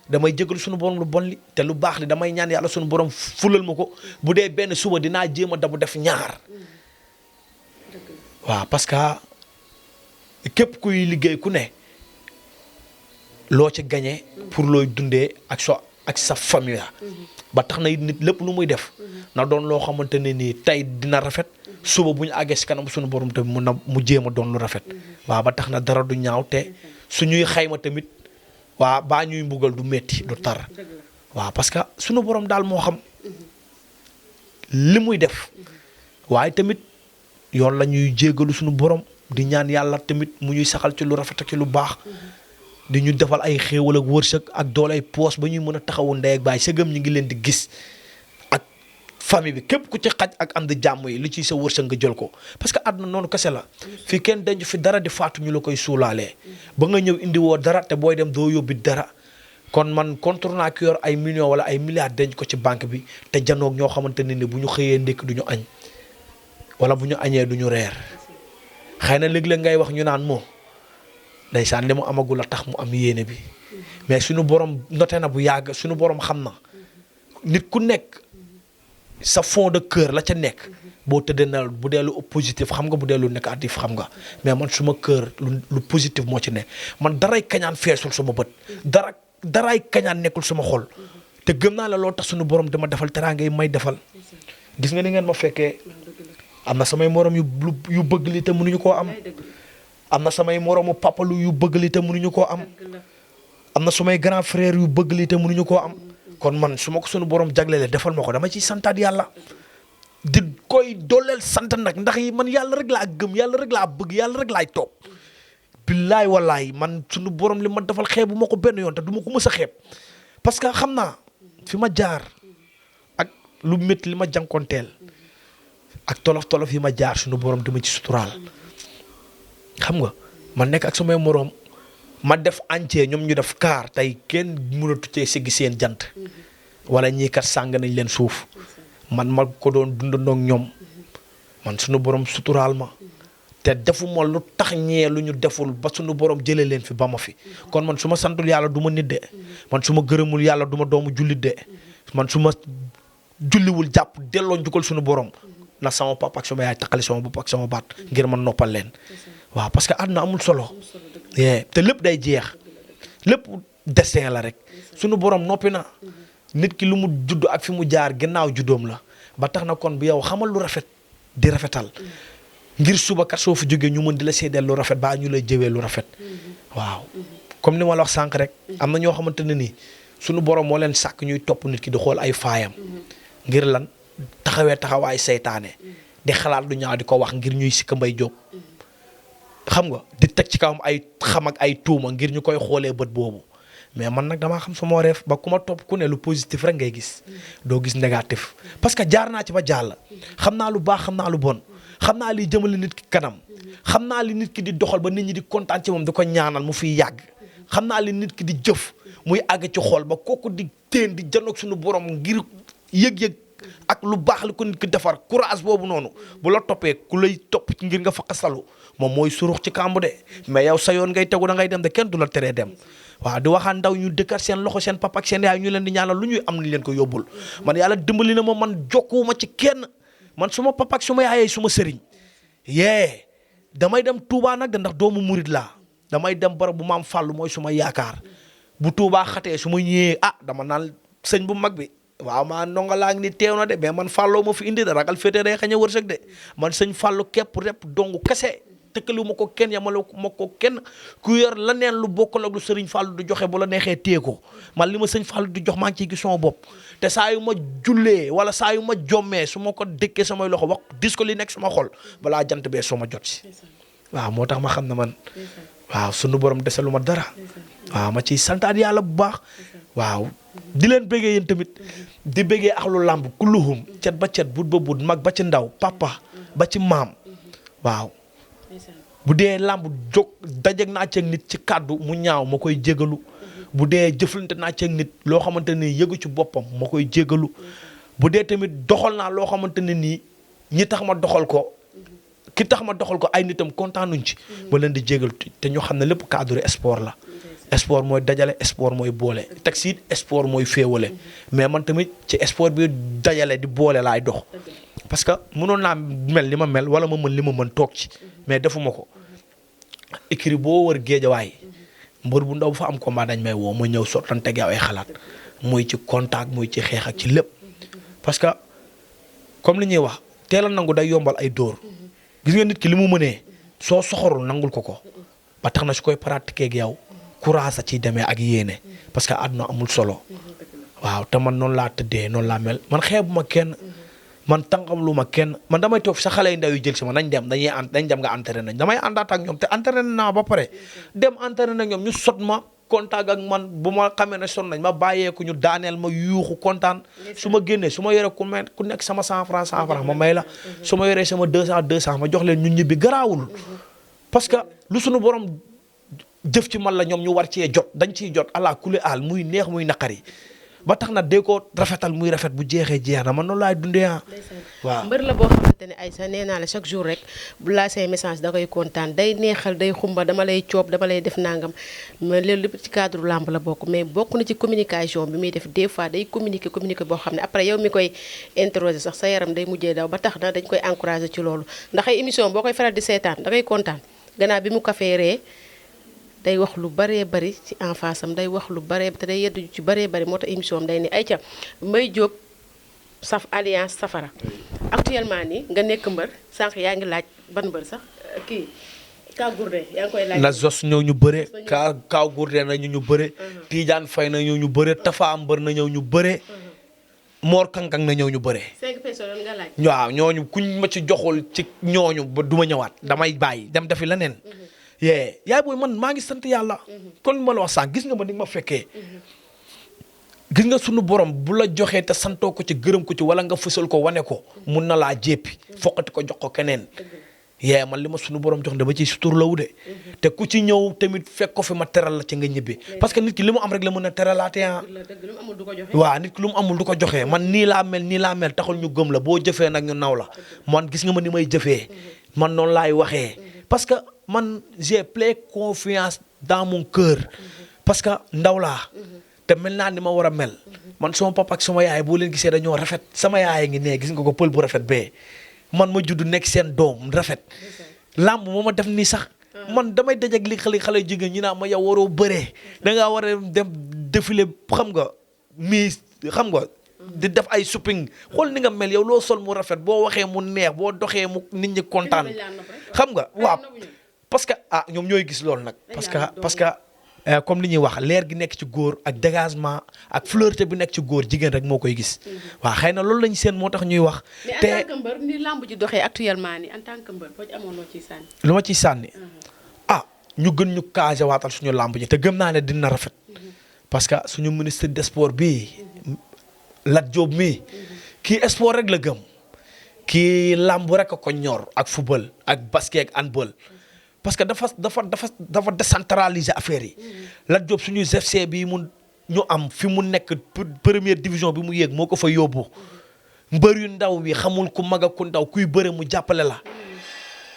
damay jégalu sunu borom lu bon li te lu baax li damay ñaan yàlla sunu borom fulal ma ko bu dee benn suba dinaa jéem a dabu def ñaar waaw parce que képp kuy liggéey ku ne loo ci gañe pour looy dundee ak sa famille ba tax na nit lépp lu muy def na doon loo xamante ne nii tey dina rafet suba bu ñu àggee si kanam sunu borom tamit mu jéem a doon lu rafet waaw ba tax na dara du ñaaw te suñuy xayma tamit waaw baa ñuy mbugal du metti du tar waaw parce que sunu borom daal moo xam li muy def waaye tamit yoon la ñuy jéggalu sunu borom di ñaan yàlla tamit mu ñuy saxal ci lu rafet ak ci lu baax di ñu defal ay xéewal ak wërsëg ak doolay poos ba ñuy mën a taxawu ndey ak baay sëgëm ñi ngi leen di gis ak famille bi képp ku ci xaj ak am di jàmm yi li ciy sa wërsëg nga jël ko parce que àdduna noonu kese la fii kenn denc fi dara di faatu ñu la koy suulaalee ba nga ñëw indi woo dara te booy dem doo yóbbi dara kon man contre naa ki yor ay millions wala ay milliards denc ko ci banque bi te janoog ñoo xamante ne ni bu ñu xëyee ndékki du ñu añ wala bu ñu añee du ñu reer xëy na léeg-léeg ngay wax ñu naan moo ndeysaan li mu amagul a tax mu am yéene bi mais suñu borom noté na bu yàgg suñu borom xam na nit ku nekk sa fond de cœur la ca nekk boo tëddee na bu dee lu positif xam nga bu dee lu négatif xam nga mais man suma cœur lu positif moo ci nekk man daray kañaan feesul sama bët daray kañaan nekkul sama xol te gëm naa la loo tax suñu borom dama defal teraanga yi may defal gis nga ni ngeen ma fekkee am na samay morom yu bëgg li te mënuñu koo am na samay moromu papalu yu bëgg li te mënuñu koo am na sumay grand frère yu bëgg li te mënuñu koo am kon man su ma ko sunu borom jaglelee defal ma ko dama ciy santaat yàlla di koy dooleel sant nag ndax yi man yàlla rek laa gëm yàlla rek laa bëgg yàlla rek laay topp billaay wallaay man sunu borom li ma defal xeebu ma ko benn yoon te du ma ko mës a xeeb parce que xam naa fi ma jaar ak lu métti li ma jànkonteel ak tolof yi ma jaar sunu borom di ma ci suturaal xam nga ma nekk ak samay moroom ma def entier ñoom ñu def kaar tey kenn mënatu cee siggi seen jant wala ñii kat sàng nañ leen suuf man ma ko doon dundandoo ak ñoom man sunu borom suturaal ma te defuma lu tax ñee lu ñu deful ba sunu borom jëlee leen fi ba ma fi kon man su ma santul yàlla du ma nit de man su ma gërëmul yàlla du ma doomu jullit de man su ma julliwul jàpp delloo njukkal sunu borom ndax sama papa ak sama yaay takkali sama bopp ak sama baat ngir man noppal leen waaw parce que àdduna amul solo te lépp day jeex lépp destin la rek sunu borom noppi na nit ki lu mu judd ak fi mu jaar ginnaaw juddoom la ba tax na kon bi yow xamal lu rafet di rafetal ngir suba kat soo fi jógee ñu mën di la seedeel lu rafet baa ñu lay jëwee lu rafet waaw comme ni ma la wax sànq rek am na ñoo xamante ne nii sunu borom moo leen sàkk ñuy topp nit ki di xool ay faayam ngir lan taxawaay seytaane di xalaat lu ñaaw di ko wax ngir ñuy sikka mbay jóg xam nga di teg ci kawam ay xam ak ay tuuma ngir ñu koy xoolee bët boobu mais man nag damaa xam sama wareef ba ku ma topp ku ne lu positif rek ngay gis doo gis négatif parce que jaar naa ci ba jàll xam naa lu baax xam naa lu bon xam naa liy jëmale nit ki kanam xam naa li nit ki di doxal ba nit ñi di kontaan ci moom di ko ñaanal mu fiy yàgg xam naa li nit ki di jëf muy àgg ci xol ba kooku di teen di janoog suñu borom ngir yëg-yëg ak lu baax li ko nit ki defar courage boobu noonu bu la toppee ku lay topp ngir nga fa xasalu moom mooy surux ci kàmb de mais yow sa yoon ngay tegu da ngay dem de kenn du la teree dem waaw di waxaan ndaw ñu dëkkat seen loxo seen papa ak seen yaay ñu leen di ñaanal lu ñuy am nañ leen ko yóbbul man yàlla dimbali na ma man jokkuwuma ci kenn man suma papa ak suma yaayee suma sëriñ damay dem Touba nag de ndax doomu murit laa damay dem barab bu maam Fàllu mooy suma yaakaar bu Touba xatee su ma ñëwee dama naan sëñ bu mag bi waaw maa ndonga laa ngi ni teew na de mais man Fàlloo ma fi indi de ragal féete day xañ a wërsëg de man sëñ Fàllu képp rep dongu kese tëkkaliwu ma ko kenn yamale ma ko kenn ku yor la neen lu bokkal ak lu sëriñ Fàllu du joxe bu la neexee téye ko man li ma sëñ Fàllu di jox maa ngi ciy gis sama bopp te saa yu ma jullee wala saa yu ma jommee su ma ko dëkkee samay loxo wax dis ko li nekk sama xol balaa jant bee soo ma jot si waaw moo tax ma xam ne man waaw sunu borom desalu ma dara waaw ma ciy santaat yàlla bu baax waaw di leen bëggee yéen tamit di bëggee ak lu làmb kulluhum cet ba cet but ba but mag ba ci ndaw papa ba ci maam waaw bu dee làmb jóg dajeeg naa ceeg nit ci kàddu mu ñaaw ma koy jégalu bu dee jëflante naa ceeg nit loo xamante ne yëgu ci boppam ma koy jégalu bu dee tamit doxal naa loo xamante ne nii ñi tax ma doxal ko ki tax ma doxal ko ay nitam kontaanuñ ci ba leen di jégalu te ñu xam ne lépp cadre sport la sport mooy dajale sport mooy boole teg si sport mooy féewale mais man tamit ci sport bi dajale di boole laay dox parce que mënoon naa mel li ma mel wala ma mën li ma mën toog ci mais defuma ko écrit boo wër géejawaay mbër bu ndaw fa am combat dañ may woo ma ñëw sottante ak yow ay xalaat muy ci contact muy ci xeex ak ci lépp parce que comme li ñuy wax teel a nangu day yombal ay dóor gis nga nit ki li mu mënee soo soxorul nangul ko ba tax na su koy pratiquer ak yow courage a ciy demee ak yéene parce que àdduna amul solo waaw te man noonu laa tëddee noonu laa mel man xeebuma kenn man tàngam lu ma kenn man damay toog sa xale yu ndaw yu jël si ma nañ dem nga entraîné nañ damay àndaat ak ñoom te entraîné naa ba pare dem entraîné ak ñoom ñu sot ma contact ak man bu ma xamee ne son nañ ma bàyyeeku ñu daaneel ma yuuxu kontaan su ma génnee su ma yoree ku nekk sama 100 francs ma may la su ma yoree sama 200 ma jox leen ñun ñibbi garaawul parce que lu suñu borom jëf ci man la ñoom ñu war cee jot dañ ciy jot ala kulli aal muy neex muy naqari ba tax na dee ko rafetal muy rafet bu jeexee jeex na man noonu laay dundee waaw mbër la boo xamante ne Aïssa nee naa la chaque jour rek bu laa say message da koy kontaan day neexal day xumba dama lay coob dama lay def nangam mais loolu lépp ci cadre làmb la bokk mais bokk na ci communication bi muy def des fois day communiquer boo xam ne après yow mi koy interroger sax sa yaram day mujjee daw ba tax na dañ koy encourager ci loolu ndax ay émission boo koy faral di seetaan da ngay kontaan gannaaw bi mu kafeeree day wax lu baree bari ci en face am day wax lu baree te day yeddu ci baree bari moo tax émission am day ne ay ca Mbaye Diop saf alliance safara actuellement nii nga nekk mbër sànq yaa ngi laaj ban mbër sax kii Kaw Gourdin yaa ngi koy laaj. na Zos ñëw ñu bëre. Kaw Gourdin na ñu bëre. Tidiane Faye na ñëw ñu bëre Tafa Mbër na ñëw ñu bëre. Mor Kankang na ñëw ñu bëre. 5 personnes nga laaj. waaw ñooñu kuñ ma ci joxul ci ñooñu ba du ma ñëwaat damay bàyyi dem defi leneen. yaay booy man maa ngi sant yàlla. kon ma la wax sànq gis nga ma ni ma fekkee. gis nga sunu borom bu la joxee te santoo ko ci gërëm ko ci wala nga fësal ko wane ko mun na laa jéppi foqati ko jox ko keneen. man li ma sunu borom jox dama ciy suturlawu de. te ku ci ñëw tamit fekk ko fi ma teral la ci nga ñibbi. parce que nit ki li mu am rek la mën a teralaatee waaw nit ki lu mu amul du ko joxee man nii laa mel taxul ñu gëm la boo jëfee nag ñu naw la man gis nga ma ni may jëfee man noonu laay waxee parce que man j'ai plein confiance dans mon cœur parce que ndaw laa te mel naa ni ma war a mel man sama papa ak sama yaay boo leen gisee dañoo rafet sama yaay ngi ne gis nga ko pël bu rafet bee man ma judd nekk seen doom rafet làmb moo ma def nii sax man damay dajeeg li xale jigéen ñi naa ma yow waroo bëree dangaa war a dem défilé xam nga xam nga di def ay shopping xool ni nga mel yow loo sol mu rafet boo waxee mu neex boo doxee mu nit ñi kontaan xam nga waaw parce que ñoom ñooy gis loolu nag parce que comme li ñuy wax leer gi nekk ci góor ak dégagement ak fleureté bi nekk ci góor jigéen rek moo koy gis waaw xëy na loolu lañu seen moo tax ñuy wax te en tant que mbër ni lamb ji doxee actuellement ni en tant que mbër boo ci amoon loo ciy sànni lu ma ciy sànni ñu gën ñu casé waatal suñu lamb ji te gëm naa ne dina rafet parce que suñu ministre des sports bii Lat Diop mii kii sport rek la gëm kii lamb rek a ko ñor ak football ak basket ak handball parce que dafa décentraliser affaire yi Lat Diop suñu FC bi ñu am fi mu nekk première division bi mu yéeg moo ko fa yóbbu mbër yu ndaw bi xamul ku mag ak ku ndaw kuy bëre mu jàppale la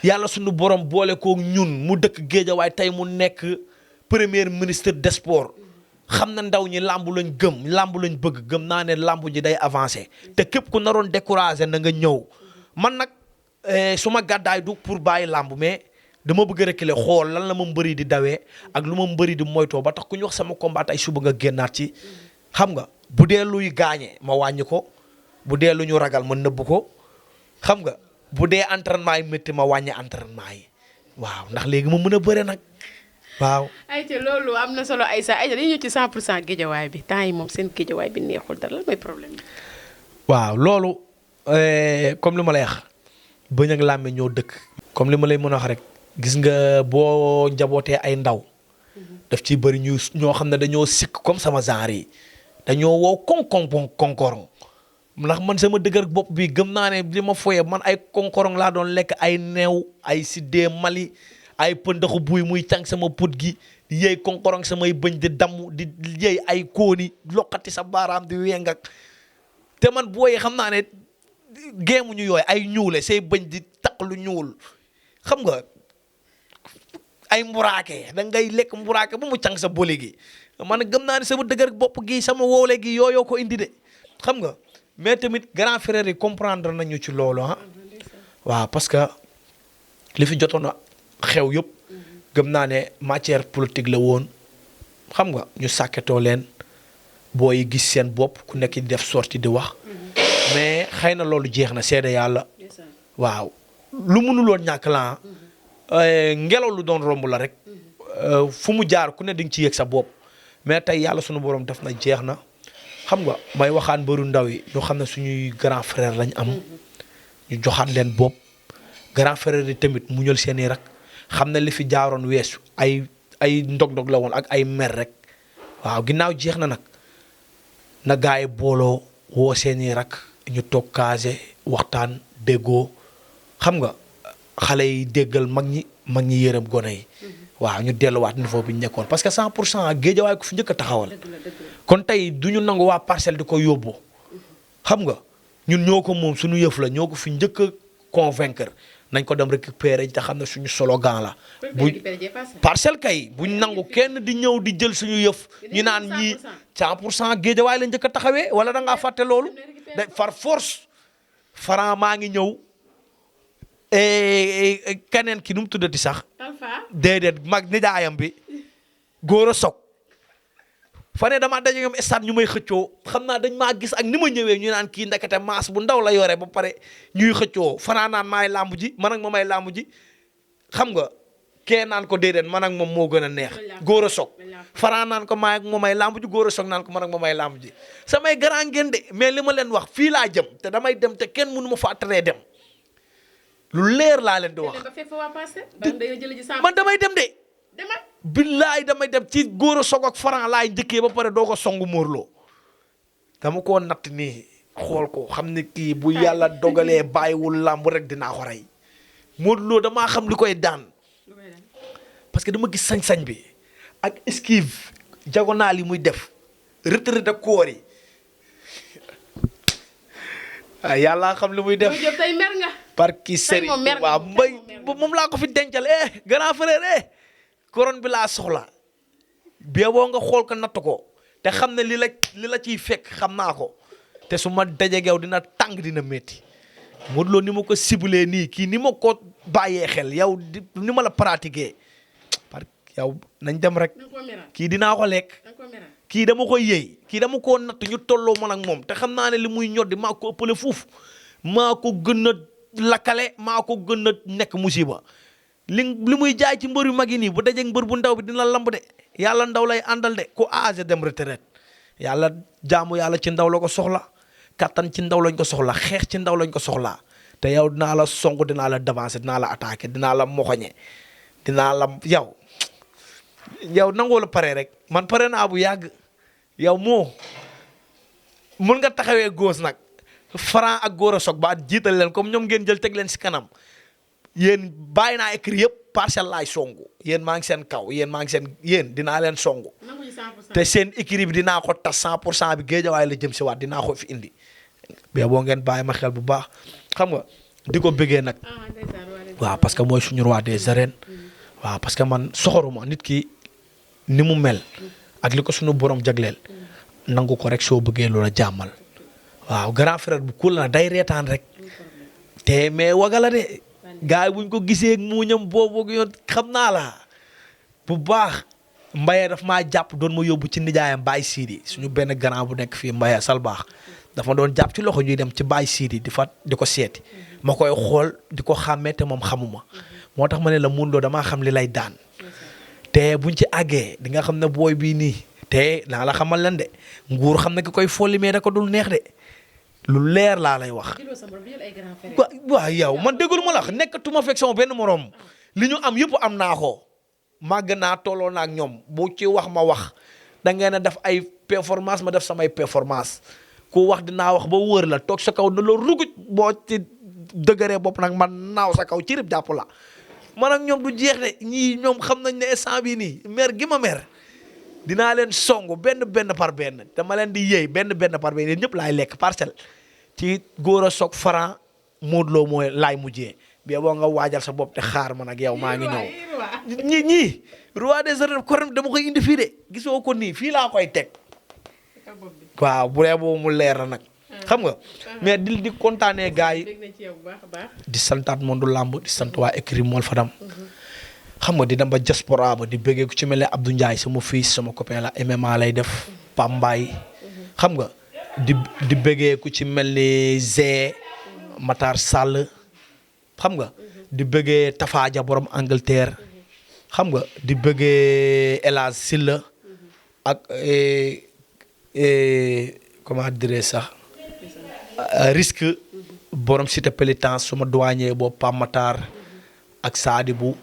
yàlla suñu borom boole ko ñun mu dëkk Géejawaay tey mu nekk premier ministre des sports xam na ndaw ñi làmb lañ gëm làmb lañ bëgg gëm naa ne làmb ji day avancé te képp ku naroon découragé na nga ñëw man nag su ma gàddaay du pour bàyyi làmb mais dama bëgg reculer xool lan la ma mbëri di dawee ak lu ma mbëri di moytoo ba tax ku ñu wax sama combat ay suba nga génnaat ci xam nga bu dee luy gaañee ma wàññi ko bu dee lu ñu ragal ma nëbb ko xam nga bu dee entraînement yi métti ma wàññi entraînement yi waaw ndax léegi ma mën a bëre nag waaw. ayca loolu am na solo Aïssa dañuy ñëw ci 100% géejawaay bi temps yi moom seen géejawaay bi neexul dara lan mooy problème bi. waaw loolu comme li ma lay wax bëñ ak làmme ñoo dëkk. comme li ma lay mën a wax rek. gis nga boo njabootee ay ndaw daf ciy bëri ñoo xam ne dañoo sikk comme sama genre yi dañoo wow konkorong ndax man sama dëgër bopp bi gëm naa ne li ma foyee man ay konkorong laa doon lekk ay neew ay siddee mali ay pëndaxu buy muy càng sama put gi di yëy konkorong samay bëñ di damm di yëy ay kóoni loqati sa baaraam di wengak te man booyee xam naa ne géemuñu yooyu ay ñuule say bëñ di taq lu ñuul xam nga ay mburaake da ngay lekk mburaake ba mu càng sa boli gi man gëm naa ne sama dëgër bopp gi sama woole gi yooyoo ko indi de xam nga mais tamit grand frère yi comprendre nañu ci loolu waaw parce que li fi jotoon a xew yëpp gëm naa ne matière politique la woon xam nga ñu sàkketoo leen booy gis seen bopp ku nekk di def sortie di wax mais xëy na loolu jeex na seede yàlla waaw lu mënuloon ñàkk la ngelaw lu doon romb la rek fu mu jaar ku ne di nga ci yëg sa bopp mais tey yàlla sunu borom def na jeex na xam nga may waxaan mbëru ndaw yi ñoo xam ne suñuy grand frère lañ am ñu joxaat leen bopp grand frère yi tamit mu ñël seeni rak xam ne li fi jaaroon weesu ay ndog-ndog la woon ak ay mer rek waaw ginnaaw jeex na nag na gaa yi booloo woo seeni rak ñu toog kaase waxtaan déggoo xam nga xale yi déggal mag ñi yërëm gone yi waaw ñu delluwaat niveau bi ñu nekkoon parce que 100% géejawaay ko fi njëkk a taxawal. kon tey du ñu nangu waa parcelle di ko yóbbu. xam nga ñun ñoo ko moom suñu yëf la ñoo ko fi njëkk a convaincre nañ ko dem récupérer te xam ne suñu slogan la. bu parcelle kay buñ nangu kenn di ñëw di jël suñu yëf. ñu naan ñii 100% géejawaay la njëkk a taxawee wala da ngaa fàtte loolu. da far force Franc maa ngi ñëw. keneen ki nu mu tuddati sax. déedéet mag nijaayam bi góor a soog fa ne damaa daje ñoom stade ñu may xëccoo xam naa dañ maa gis ak ni ma ñëwee ñu naan kii ndekete maas bu ndaw la yore ba pare ñuy xëccoo Franc naan maay làmb ji man ak ma may làmb ji xam nga kee naan ko déedéet man ak moom moo gën a neex góor a soog Franc naan ko maay ak ma may làmb ji góor a soog naan ko man ak ma may làmb ji samay grand ngeen de mais li ma leen wax fii laa jëm te damay dem te kenn mënu ma fa teree dem. lu leer laa leen di wax man damay dem de. billaay damay dem ci góor a soog ak Franc laay njëkkee ba pare doo ko songu móorloo dama koo natt nii xool ko xam ne kii bu yàlla dogalee bàyyiwul làmb rek dinaa ko rey móorloo damaa xam li koy daan parce que dama gis sañ-sañ bi ak esquive diagonale yi muy def retrait de corps yi waaw yàlla xam li muy def. par ki seri waaw mbay moom laa ko fi dencal grand frère couronne bi laa soxla bee boo nga xool ko natt ko te xam ne li la ciy fekk xam naa ko te su ma dajeeg yow dina tàng dina métti Modou Lo ni ma ko ciblé nii kii ni ma ko bàyyee xel yow ni ma la pratiquer parce que yow nañ dem rek kii dinaa ko lekk kii dama koy yëy kii dama koo natt ñu tolloo man ak moom te xam naa ne li muy ñoddi maa ko ëppale fuuf maa ko gën a lakkale maa ko gën a nekk musiba li muy jaay ci mbër yu mag yi nii bu dajeeg mbër bu ndaw bi dina lamb de yàlla ndaw lay àndal de ku âgé dem retraite yàlla jaamu yàlla ci ndaw la ko soxla kattan ci ndaw lañ ko soxla xeex ci ndaw lañ ko soxlaa te yow dinaa la song dinaa la devancer dinaa la attaquer dinaa la moxoñe dinaa la yow nangoo la pare rek man pare naa bu yàgg yow moo mun nga taxawee góos nag Franc ak góor a soog ba jiital leen comme ñoom ngeen jël teg leen si kanam yéen bàyyi naa écrit yëpp parcelle laay songu yéen maa ngi seen kaw yéen dinaa leen songu te seen écrit bi dinaa ko tas 100% bi géejawaay la jëm si waat dinaa ko fi indi mais boo ngeen bàyyi ma xel bu baax xam nga di ko bëggee nag waaw parce que mooy suñu roi des arènes waaw parce que man soxoruma nit ki ni mu mel ak li ko suñu borom jagleel nangu ko rek soo bëggee loola jàmmal waaw grand frère bu cool na day reetaan rek te mais wagala de gaay buñ ko gisee muuñam boobu yoon xam naa la bu baax Mbaye daf maa jàpp doon ma yóbbu ci nijaayam Baye Sidi suñu benn grand bu nekk fii Mbaye sal baax dafa doon jàpp ci loxo ñuy dem ci Baye Sidi di ko seeti ma koy xool di ko xàmmee te moom xamuma moo tax ma ne la Modou Lo damaa xam li lay daan te buñ ci àggee di nga xam ne booy bii nii te naa la xamal leen de nguur xam ne ki koy folli mais da ko dul neex de lu leer laa lay wax. waaw yow man déggul ma la wax nekkatuma fekk sama benn morom li ñu am yëpp am naa ko màgg naa tolloo naa ak ñoom bu ci wax ma wax da ngeen a def ay performance ma def samay performance ku wax dinaa wax ba wër la toog sa kaw na la ruguj boo ci dëgëree bopp nag man naaw sa kaw ci rib jàpp la man ak ñoom du jeex de ñii ñoom xam nañ ne instant bii nii mer gi ma mer dinaa leen songu benn par benn dama leen di yëy benn par benn yéen ñëpp laay lekk parcelle ci góor a soog Franc Modou Lo mooy laay mujjee bi boo nga waajal sa bopp te xaar man ak yow maa ngi ñëw ñii roi des arènes ko dama koy indi fii de gisoo ko nii fii laa koy teg waaw bu dee boobu mu leer na nag xam nga mais di kontaanee gars yi di santaat mondu làmb di sant waa écrit mool Fadam xam nga di dem ba diaspora ba di bëggee ku ci mel ne Abdou Ndiaye sama fils sama copain la MMA lay def Pambaay xam nga di bëggee ku ci mel ni Zé Matar Sall xam nga di bëggee Tafaja borom Angleterre xam nga di bëggee El Hadj Silla ak comment dire sax risque borom cité pénitence suma douanier boobu Pam Matar ak Sadibou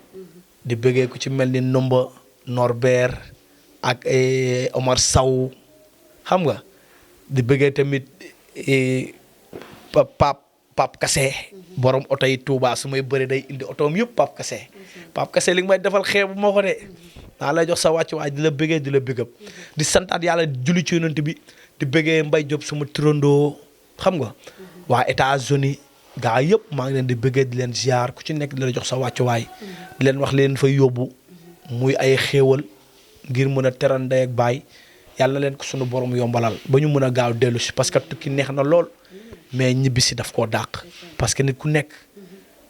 di bëggee ku ci mel ni Numba Norbert ak Omar Sow xam nga di bëggee tamit Pape Pape Kassé borom oto yi Touba su may bëri day indi otoom yëpp Pape Kassé li nga may defal xeebu moo ko de naa lay jox sa wàcc waay di la bëggee di la bëggab di santaat yàlla julli ci yonent bi di bëggee Mbaye Diop suma turandoo xam nga waa États-Unis gaa yëpp maa ngi leen di bëggee di leen ziar ku ci nekk di la jox sa wàcc waay di leen wax leen fay yóbbu muy ay xéewal ngir mën a teral ndey ak baay yàlla na leen ko sunu borom yombalal ba ñu mën a gaaw dellu si parce que tukki neex na lool mais ñibbi si daf koo dàq parce que nit ku nekk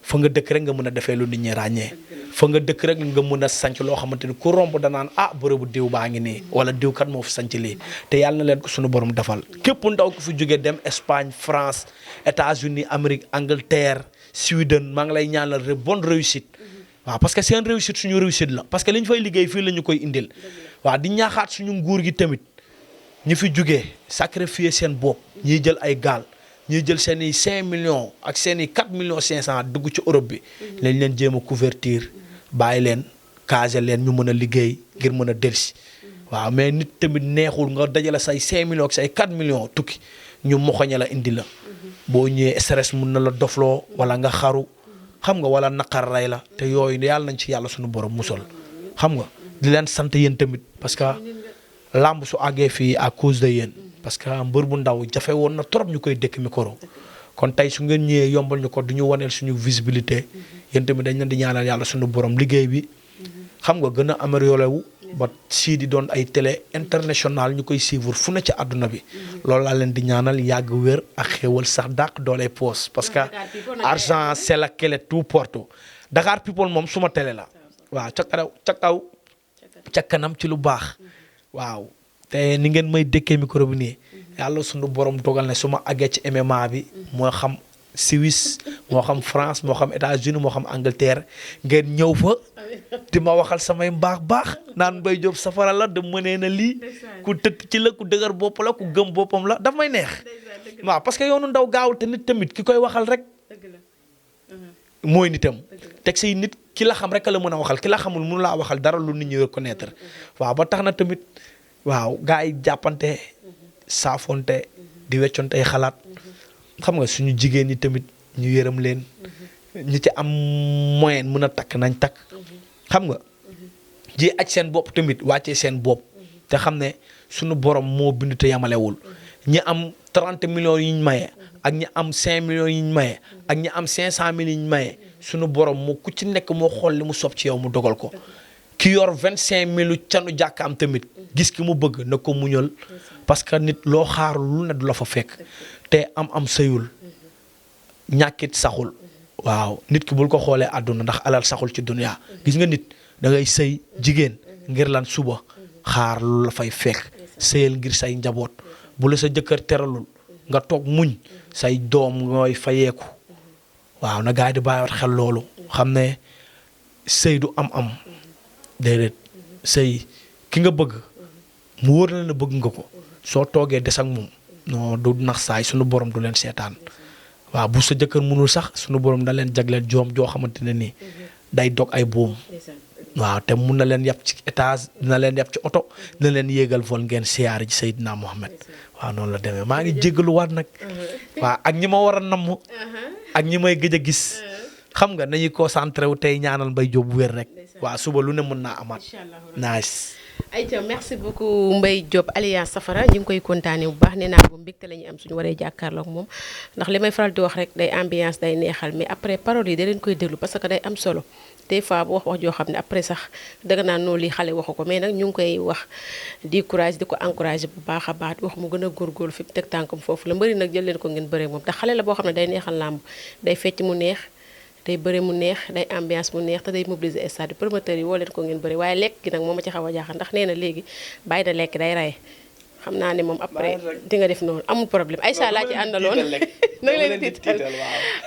fa nga dëkk rek nga mën a defee lu nit ñi ràññee fa nga dëkk rek nga mën a sanc loo xamante ni ku romb danaan bërëbu diw baa ngi nii wala diw kat moo fi sanc lii te yàlla na leen ko sunu borom defal képp ndaw ko fi jógee dem Espagne France États-Unis Amérique Angleterre Sweden maa ngi lay ñaanal bonne réussite waaw parce que seen réussite suñu réussite la parce que li ñu fay liggéey fii la ñu koy indil waaw di ñaaxaat suñu nguur gi tamit ñi fi jógee sacrifier seen bopp ñiy jël ay gaal ñuy jël seen i 5 millions ak seen i 4 millions 500 dugg ci Europe bi lañ leen jéem a couverture bàyyi leen caser leen ñu mën a liggéey ngir mën a delsi waaw mais nit tamit neexul nga dajale say 5 millions ak say 4 millions tukki ñu moxoñe la indi la boo ñëwee stress mun na la dofloo wala nga xaru xam nga wala naqar rey la te yooyu yàlla nañ ci yàlla suñu borom musal xam nga di leen sant yéen tamit parce que làmb su àggee fii à cause de yéen parce que mbër bu ndaw jafe woon na trop ñu koy dëkk micro kon tey su ngeen ñëwee yombal ñu ko du ñu waneel suñu visibilité yéen tamit dañ leen di ñaanal yàlla suñu borom liggéey bi xam nga gën a amélioré wu ba sii di doon ay télé international ñu koy suivre fu ne ci àdduna bi loolu laa leen di ñaanal yàgg wér ak xéewal sax dàq doole poos parce que argent c'est la clé tout porte Dakar People moom suma télé la waaw ca kanam ci lu baax waaw te ni ngeen may dëkkee micro bi nii yàlla sunu borom dogal ne su ma àggee ci MMA bi moo xam Suisse moo xam France moo xam États-Unis moo xam Angleterre ngeen ñëw fa di ma waxal samay baax naan Mbaye Diop safara la de mënee na lii ku tëkk ci la ku dëgër bopp la ku gëm boppam la daf may neex waaw parce que yoonu ndaw gaawul te nit tamit ki koy waxal rek mooy nitam teg say nit ki la xam rek la mën a waxal ki la xamul mënu laa waxal dara lu nit ñi reconnaître waaw ba tax na tamit waaw gars yi jàppante saafonte di weccoonte ay xalaat xam nga suñu jigéen ñi tamit ñu yërëm leen ñi ci am moyen mën a takk nañ takk xam nga ji aj seen bopp tamit wàccee seen bopp te xam ne suñu borom moo bind te yamalewul ñi am 30 millions yi ñu maye ak ñi am 5 millions yi ñu maye ak ñi am 500 mille yi ñu maye suñu borom moo ku ci nekk moo xool li mu sob ci yow mu dogal ko ki yor 25 000 canu jàkkaam tamit gis ki mu bëgg na ko muñal parce que nit loo xaarul lu ne du la fa fekk te am sëyul ñàkkit saxul waaw nit ki bul ko xoolee àdduna ndax alal saxul ci dunya gis nga nit da ngay sëy jigéen ngir lan suba xaar lu la fay fekk sëyal ngir say njaboot bu la sa jëkkër teralul nga toog muñ say doom ngooy fayeeku waaw na gaay di bàyyiwaat xel loolu xam ne sëy du am déedéet sëy ki nga bëgg mu wóor na ne bëgg nga ko soo toogee des ak moom non du nax saay sunu borom du leen seetaan waaw bu sa jëkkër mënul sax sunu borom da leen jagleel joom joo xamante ne nii day dog ay buum waaw te mun na leen yàpp ci étage dina leen yàpp ci oto dina leen yéegal vol ngeen siyaare ci Seydina Mohamed waaw noonu la demee maa ngi jégaluwaat nag waaw ak ñi ma war a namm ak ñi may gëj a gis xam nga nañuy concentré wu tey ñaanal Mbaye Diop bu wér rek waaw suba lu ne mën naa amaat nice ayca merci beaucoup Mbaye Diop alias Safara ñu ngi koy kontaanee bu baax nee naa ko mbégte la ñuy am suñu waree jàkkaarloog moom ndax li may faral di wax rek day ambiance day neexal mais après paroles yi da leen koy déglu parce que day am solo des fois bu wax joo xam ne après sax danga naan noonu lii xale waxu ko mais nag ñu ngi koy wax di courage di ko encouragé bu baax a baax di wax mu gën a góorgóorlu fi mu teg tànkam foofu la mbëri nag jël leen ko ngeen bëree moom ndax xale la boo xam ne day neexal làmb day fecc mu neex day bëre mu neex day ambiance mu neex te day mobiliser stade promoteur yi woo leen ko ngeen bëri waaye lekk gi nag moom ma ci xaw a jaaxal ndax nee na léegi bàyyi na lekk day rey xam naa ne moom après di nga def noonu amul problème Aïssa laa ci àndaloon nag leen di tiital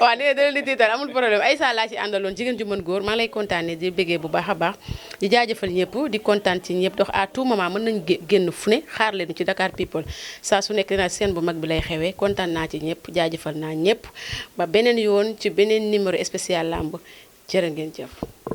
waaw nee da leen di tiital amul problème Aïssa laa ci àndaloon jigéen ju mën góor maa ngi lay kontaane di bëggee bu baax a baax di jaajëfal ñëpp di kontaan ci ñëpp dox à tout moment mën nañu génn fu ne xaar leen ci Dakar People saa su nekk naa seen bu mag bi lay xewee kontaan naa ci ñëpp jaajëfal naa ñëpp ba beneen yoon ci beneen numéro spécial lamb jërë ngeen jëf